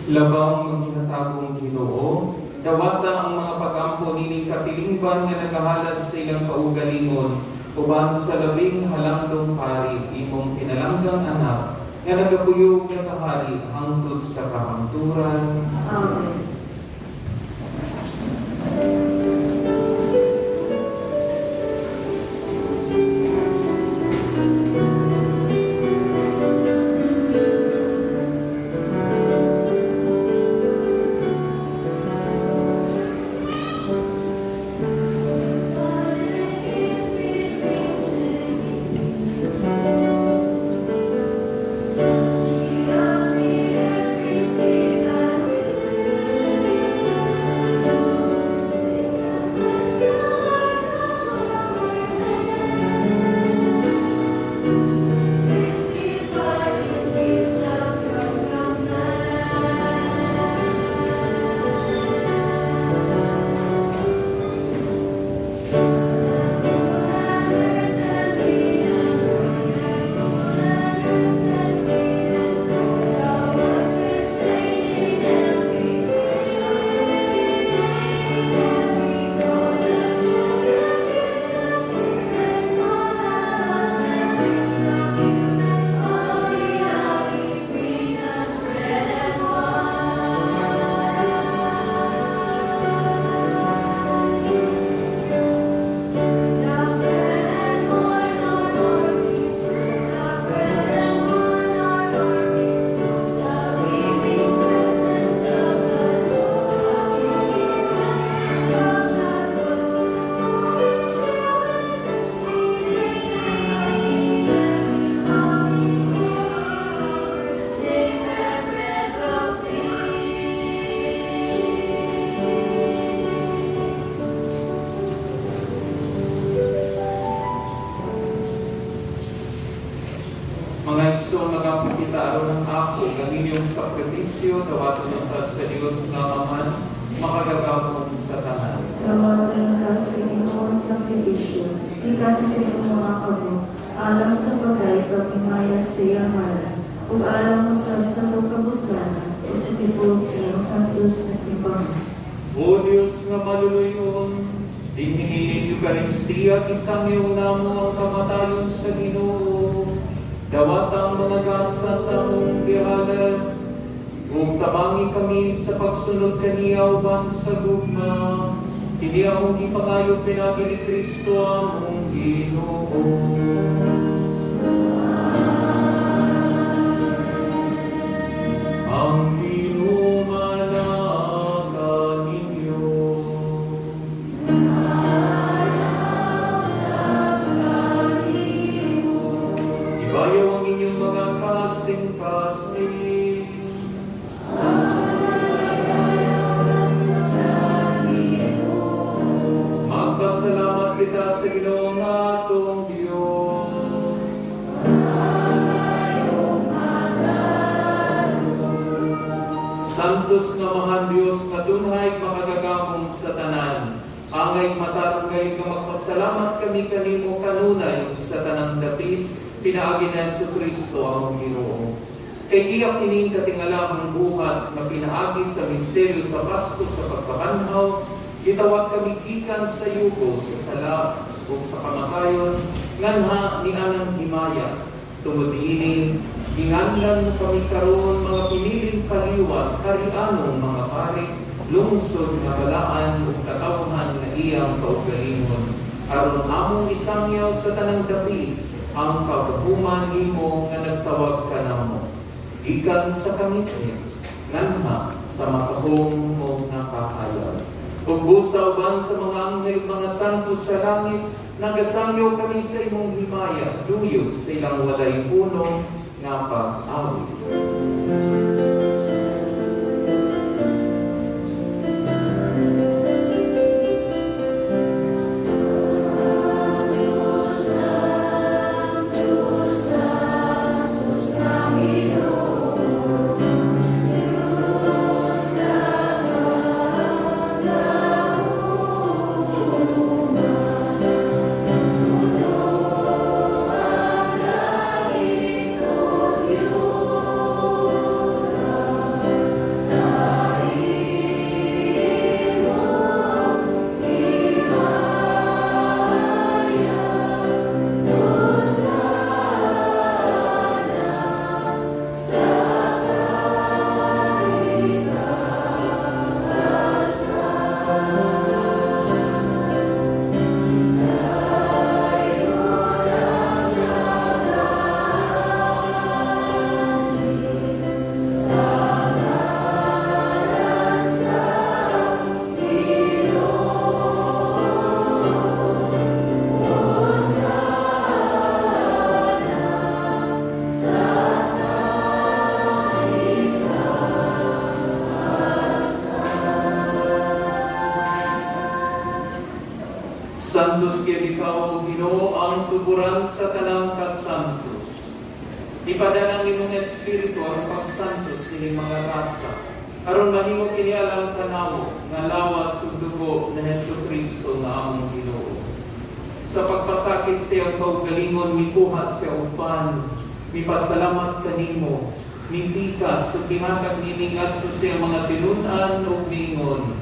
Labang manghinatagong Ginoo, dawata ang mga pag-ampo nining katilingban nga nagahalad sa ilang kaugalingon uban sa labing halangdong pari, imong pinalanggang Anak, nga nagapuyog nagahari hangtod sa kahangturan. Amen. Mga igsoon, magampo kita aron ang ako ug inyong sakripisyo, dawaton unta sa Dios nga Amahan, makagagamon sa tanan. Dawaton ka sa Ginoo ang sakripisyo, gikan sa imong mga kamot, alang sa pagdayeg ug himaya sa iyang ngalan, ug alang usab sa atong kabuslan ug sa tibuok niyang santos nga simbahan. O Dios nga maluluyon, dinhi ining Eukaristiya gisangyaw namo ang kamatayon sa Ginoo. Dawata ang mga gasa sa among gihalad, ug tabangi kami sa pagsunod kaniya uban sa gugma. Kini among gipangayo pinaagi ni Kristo among Ginoo. Ang Ginoo manaa kaninyo. Ibayaw ang inyong mga kasing-kasing. Magpasalamat kita sa Ginoo nga atong Dios. Santos nga Amahan Dios nga dunhay makagagamong sa tanan. Angay matarong gayud nga magpasalamat kami kanimo kanunay ug sa tanang dapit pinaagi ni Hesus Kristo among Ginoo. Kay iya kining katingalahong buhat nga pinaagi sa misteryo sa Pasko sa pagkabanhaw, gitawag kami gikan sa yugo sa sala ug sa kamatayon nganha ni anang himaya. Tungod niini, ginganlan mo kami karon mga piniling kaliwat, harianong mga pari, lungsod nga balaan ug katawhan nga iyang kaugalingon. Aron among isangyaw sa tanang dapit ang kagahuman nimo nga nagtawag kanamo. Gikan sa kangitngit, nganha sa matahom mo nakahayag. Ug busa uban sa mga anghel ug mga santo sa langit, nagasangyaw kami sa imong himaya, duyog sa ilang walay puno nga pag-awit. Santos gyud ikaw, Ginoo, ang tuburan sa tanang kasantos. Ipadala ang imong Espiritu ang pagsantos ining mga gasa, aron mahimo kini alang kanamo nga lawas ug dugo ni Hesus Kristo nga among Ginoo. Sa pagpasakit sa iyang kaugalingon, mikuha siya og pan, mipasalamat kanimo, mipikas ug gihatag niini ngadto sa iyang mga tinun-an ug miingon: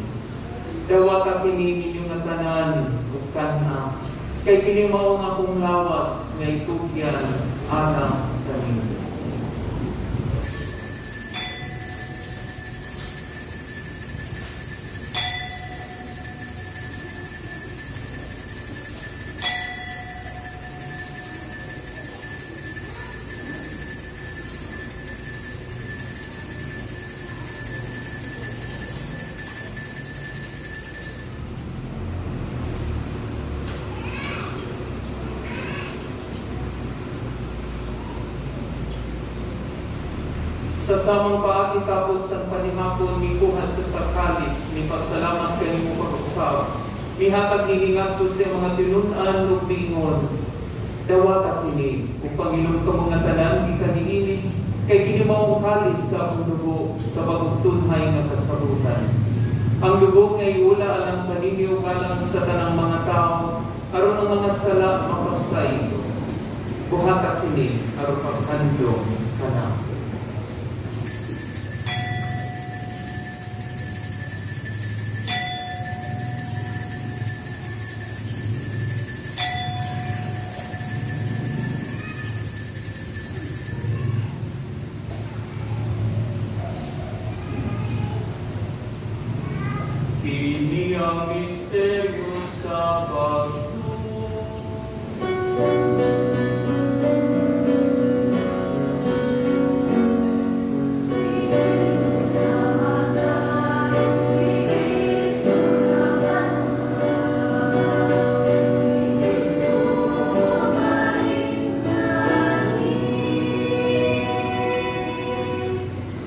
"Dawata kini ninyo nga tanan ug kan-a, kay kini mao ang akong lawas nga itugyan alang kaninyo." Sa samang paagi tapos ang panihapon, mikuha sa kalis, mipasalamat kanimo pag-usab, mihatag niini ngadto sa mga tinun-an ug miingon: Dawata kini ug panginom kamo nga tanan gikan niini, kay kini mao ang kalis sa akong dugo sa bagong tunhay nga kasabutan. Ang dugo nga iula alang kaninyo ug alang sa tanang mga tawo aron ang mga sala mapasaylo. Buhata kini aron paghandom kanako. Kini ang misteryo sa pagtuo. Si Kristo namatay, si Kristo nabanhaw, si Kristo mobalik kani.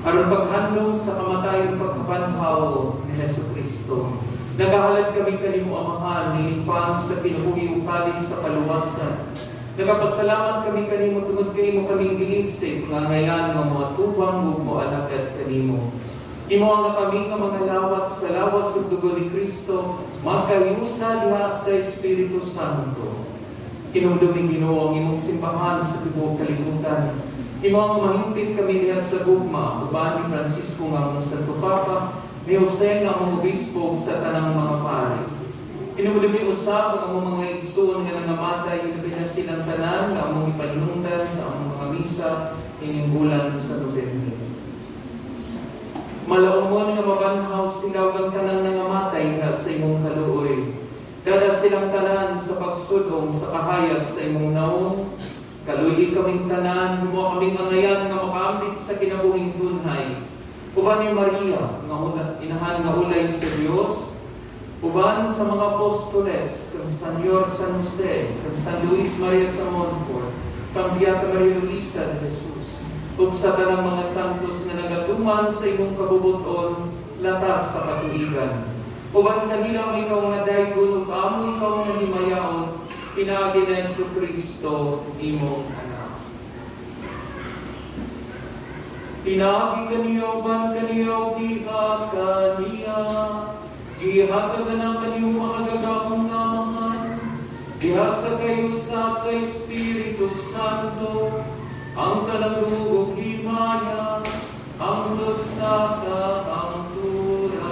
Aron paghandom sa kamatayon pagkabanhaw ni Hesus Kristo, nagahalad kami kanimo, Amahan, nilingpan sa kinabuhi ug kalis sa kaluwasan. Nagapasalamat kami kanimo tungod kay imo kaming giisip nga angayan nga moatubang ug moalagad kanimo. Imo ang kami nga mga lawat sa lawas ug dugo ni Kristo magkahiusa diha sa Espiritu Santo. Hinumdumi, Ginoo, ang imong simbahan sa tibuok kalibutan. Imo ang mahingpit kami diha sa gugma uban ni Francisco nga among Santo Papa, ni Jose nga among obispo ug sa tanang mga pari. Hinumdumi usab ang among mga igsoon nga nangamatay, ilabi na silang tanan nga among ipanhinungdan sa among mga misa ining bulan sa Nobyembre. Malaumon nga mabanhaw sila ug ang tanan nangamatay nga sa imong kaluoy. Dala silang tanan sa pagsulong sa kahayag sa imong naong. Kaluy-i kaming tanan, himo kaming angayan nga makaambit sa kinabuhing tunhay. Uban ni Maria, nga inahan nga ulay sa Dios, uban sa mga apostoles, kang Senyor San Jose, kang San Luis Maria sa Montfort, kang Beata Maria Luisa de Jesus, ug sa tanang mga santos nga nagatuman sa imong kabubuton, latas sa katuigan. Uban kanila amo ikaw nga daygon ug amo ikaw nga himayaon, pinaagi ni Hesus Kristo, imong anak. Pinaagi kaniya, uban kaniya, diha kaniya, gihatag na kaniyong makagagahom nga Amahan, diha sa kahiusa sa Espiritu Santo, ang tanang dungog himaya, hangtod sa kahangturan.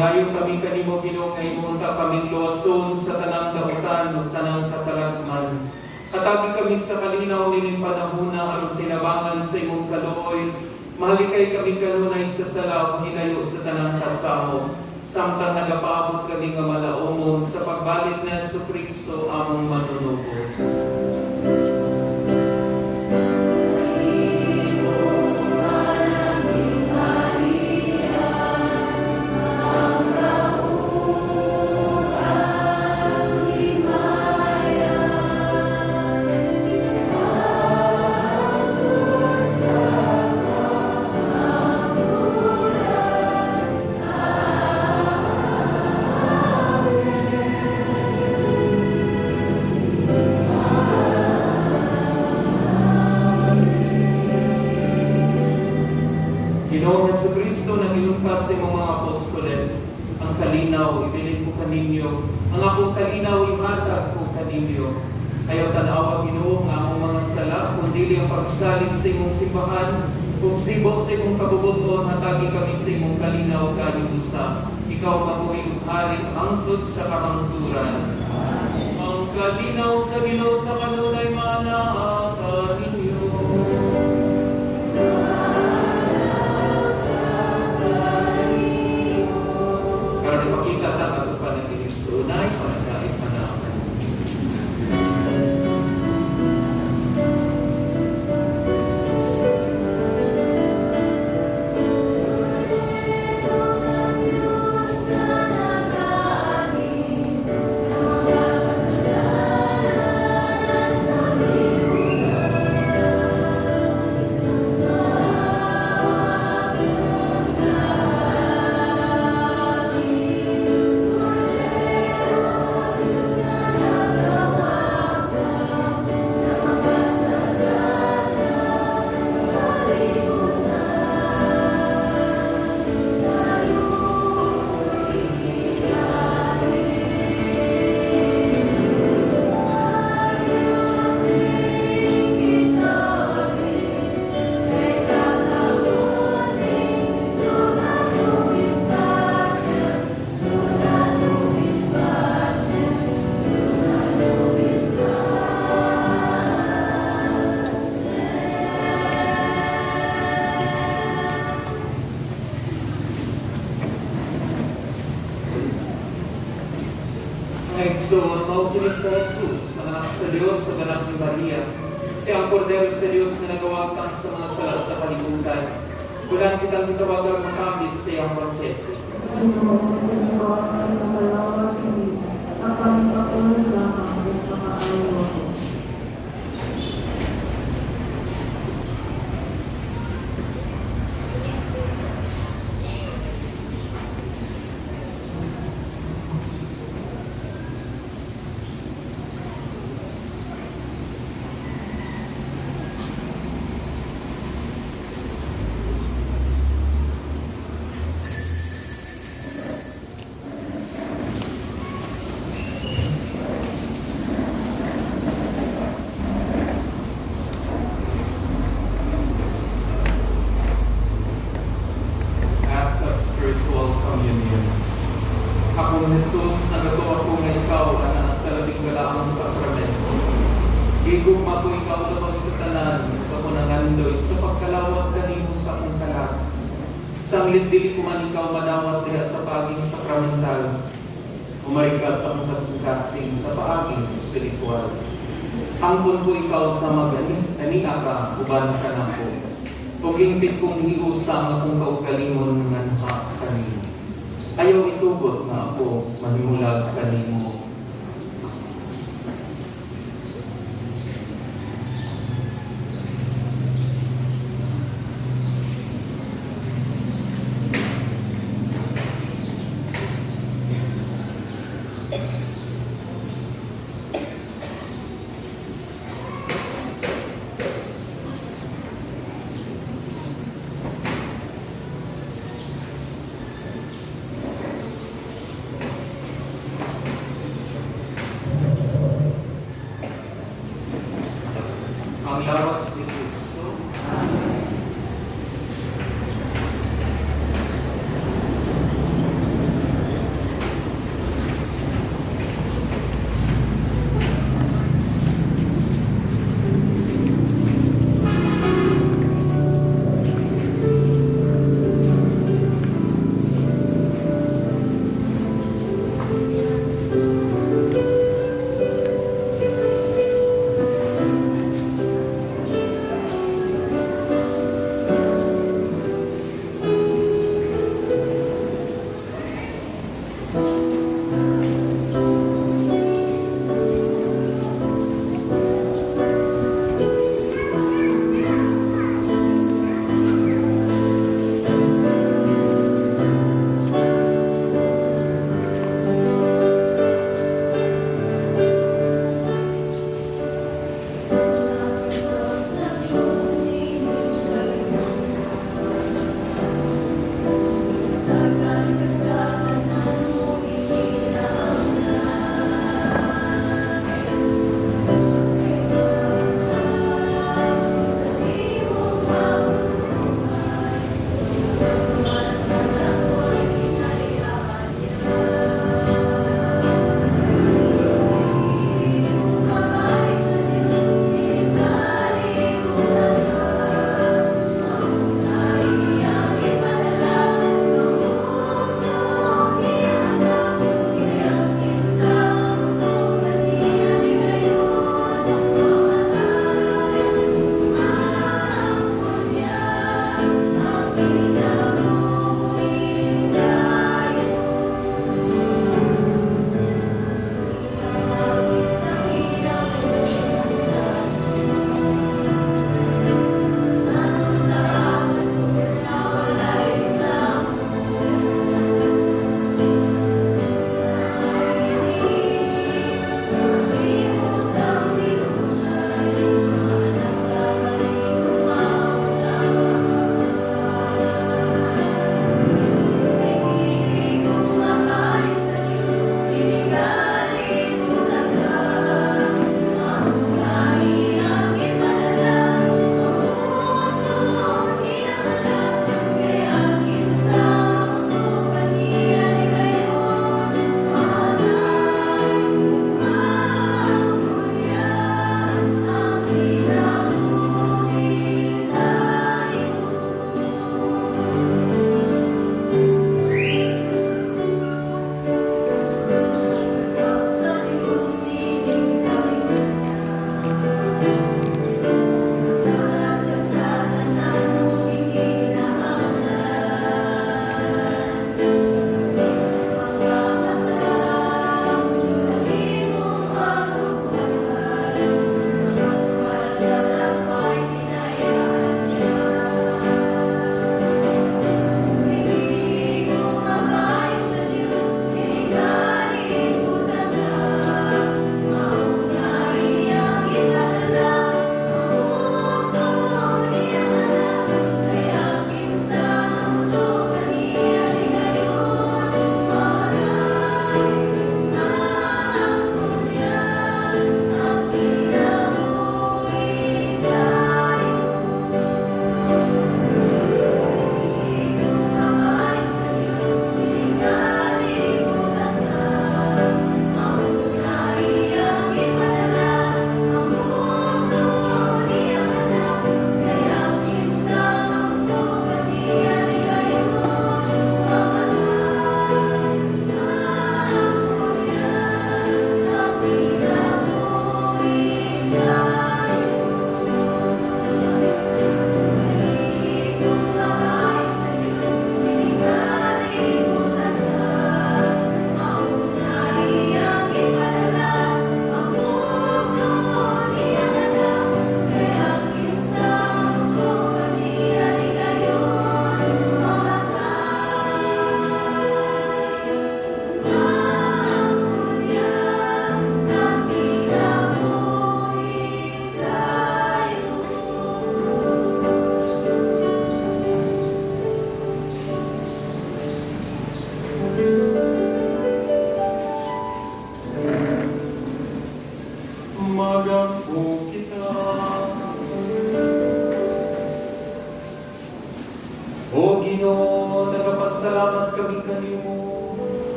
Nagapangayo kami kanimo, Ginoo, nga imo unta kaming luwason sa tanang dautan ug tanang katalagman. Hatagi kami sa kalinaw nining panahona aron tinabangan sa imong kaluoy. Mahalikay kami kanunay sa sala ug hilayo sa tanang kasamok, samtang nagapaabot kami nga malaumon sa pagbalik ni Hesus Kristo among manunubos. Ginoong Hesus Kristo, nag-ingon sa imong mga apostoles, "Ang kalinaw ibilin ko kaninyo, ang akong kalinaw ihatag ko kaninyo." Ayaw tanawa, Ginoo, nga among mga sala, kundili ang pagsalig sa imong simbahan. Kung sibo sa imong kabubut-on, hatagi kami sa imong kalinaw kaniusa. Ikaw mabuhi ug hari hangtod sa kahangturan. Ang kalinaw sa Ginoo sa kanunay manaa kaninyo. Karon ipakita ta ang atong panaghiligsuonay, panagdaig panahon. Mga igsoon, mao kini si Jesus, ang anak sa Dios sa ganak ni Maria. Siya ang kordero sa Dios nga nagawagtang sa mga sala sa kalibutan. Bulan kitang gitawagang makamit sa iyang bangkete. Ginoo, ikaw ang makalawag kini, apan ipatulog lamang ug makaayo ako. Act of spiritual communion. Akong Jesus, nagatuo ako nga ikaw ana sa labing balaang sakramento. Gigugma ko ikaw labaw sa tanan, ug ako nangandoy sa pagkalawat kanimo sa akong kalag. Sanglit dili ko man ikaw madawat diha sa paaging sakramental, umari ka sa akong kasing-kasing sa paaging espiritual. Angkon ko ikaw sa magani, kania ka, uban ka nako. Ug hingpit kong hiusa ang akong kaugalingon nganha kanimo. Ayaw itugot nga ako mahimulag kanimo. Ang lawas ni Kristo.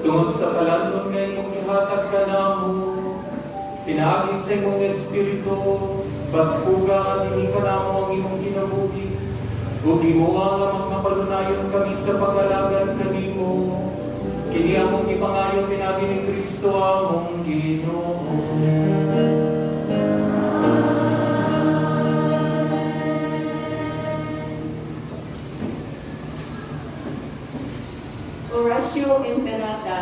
Tungod sa kalanton nga imong gihatag kanamo, pinaagi sa imong Espiritu, baskuga dinhi kanamo ang imong kinabuhi. Ug himoa nga magmakalunayon kami sa pag-alagad kanimo. Kini among gipangayo pinaagi ni Kristo among Ginoo. Oratio Imperata.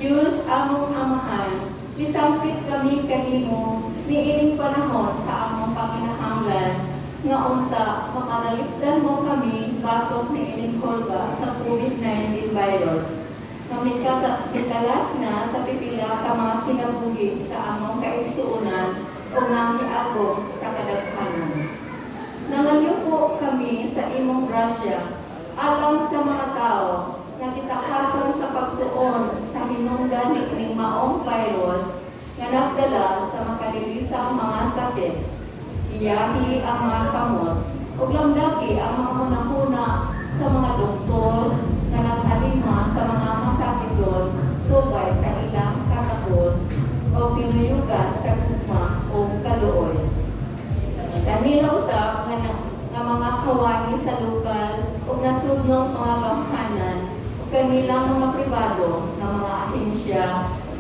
Diyos among Amahan, misampit kami kanimo niining panahon sa among panginahanglan nga unta makanalipdan mo kami batok niining kulba sa COVID-19 virus nga mitalas na sa pipila ka mga kinabuhi sa among kaigsuonan o nga miagom sa kadaghanan. Nangalyuko kami sa imong grasya alang sa mga tao nga gitakasan sa pagtuon sa hinungdan niining maong virus nga nagdala sa makalilisang mga sakit. Iyahi ang mga kamot ug lamdaki ang mga hunahuna sa mga doktor nga naghalima sa mga masakiton subay sa ilang katapos o tinuyugan sa gugma o kaluoy. Kanila usab nga mga kawani sa lokal ug nasudnong mga gamhanan ug kanilang mga pribado nga mga ahensya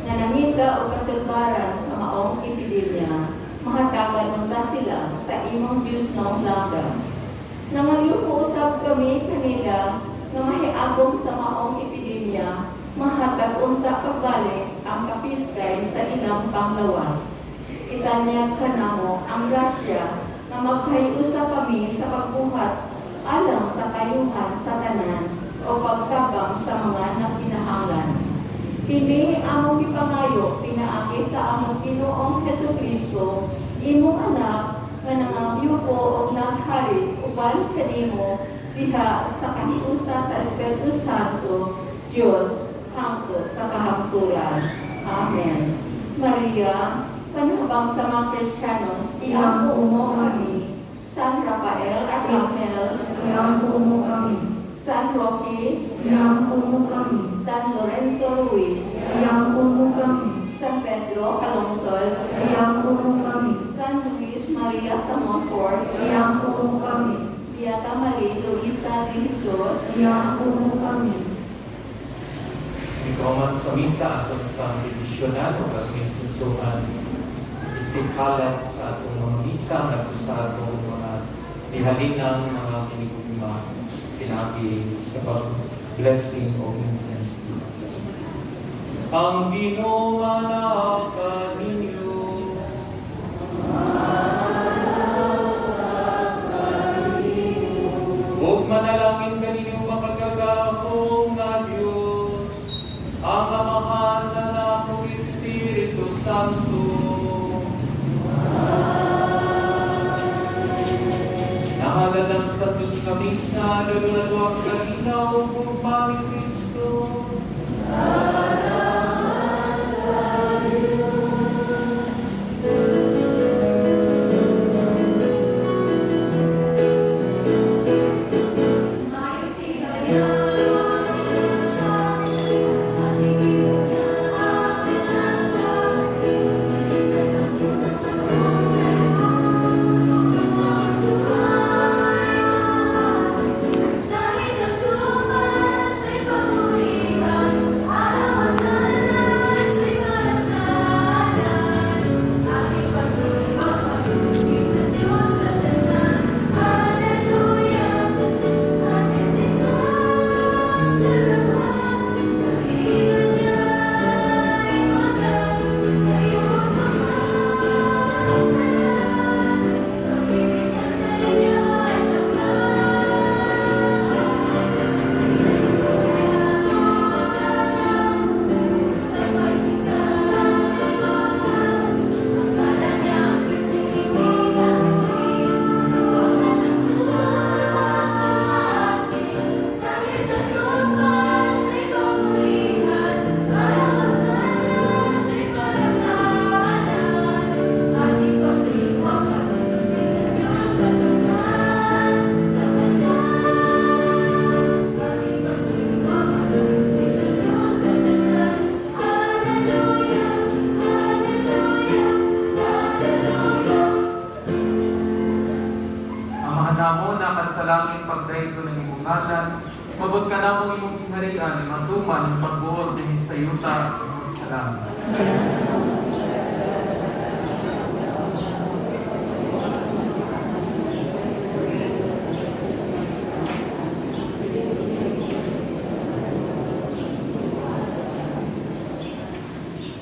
nga nangita og kasulbaran sa maong epidemya, mahatagan unta sila sa imong Diyosnong langgam. Nangalyuko usab kami kanila nga mahiagom sa maong epidemya, mahatag unta pagbalik ang kapiskay sa ilang panglawas. Itanyag kanamo ang grasya nga magkahiusa kami sa pagbuhat alang sa kayuhan sa tanan o pagtabang sa mga nagkinahanglan. Kini among gipangayo pinaagi sa among Ginoong Hesukristo, imong anak nga nangabyuko og naghari uban kanimo diha sa kahiusa sa Espiritu Santo, Dios, hangtod sa kahangturan. Amen. Maria, panabang sa mga Kristiyanos, iampo mo kami. San Rafael Arcangel, Iampo mo kami. San Roque, Iampo mo kami. San Lorenzo Ruiz, Iampo mo kami. San Pedro Calungsod, Iampo mo kami. San Luis Maria Samonfort, Iampo mo kami. Beata Marie Luisa de Jesus, Iampo mo kami. Ikaw sa misa aton sa tradisyonal o atong insensuhan isip halad sa atong mga misa ngadto sa atong mga nihalinang mga hinigugma pinaagi sa pag-blessing o incense. Ang Ginoo manaa kaninyo. Ug manalangin kaninyo makagagahom nga Dios, ang Amahan, Anak, ug Espiritu Santo. Nahalad ang Santos nga Misa, lalo na ang kalinaw ug gugma ni Kristo. imong gingharian, matuman ang pagbuot dinhi sa yuta ug sa langit.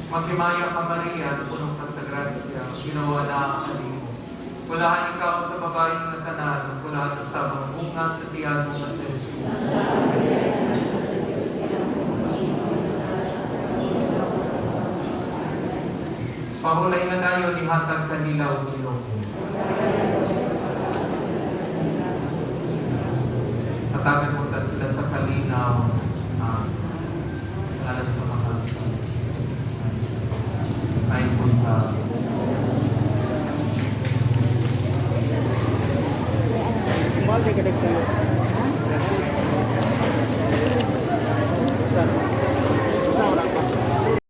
Maghimaya ka, Maria, puno ka sa grasya, Ginoo naa kanimo. Bulahan ikaw sa babae nga tanan, ug bulahan usab ang bunga sa tiyan mo nga si Jesus. Pahulay na dayon, ihatag kanila og Ginoo. Hatagan mo ta sila sa kalinaw, sa ngalan sa mga ay punta. Mahal kay kadaghan.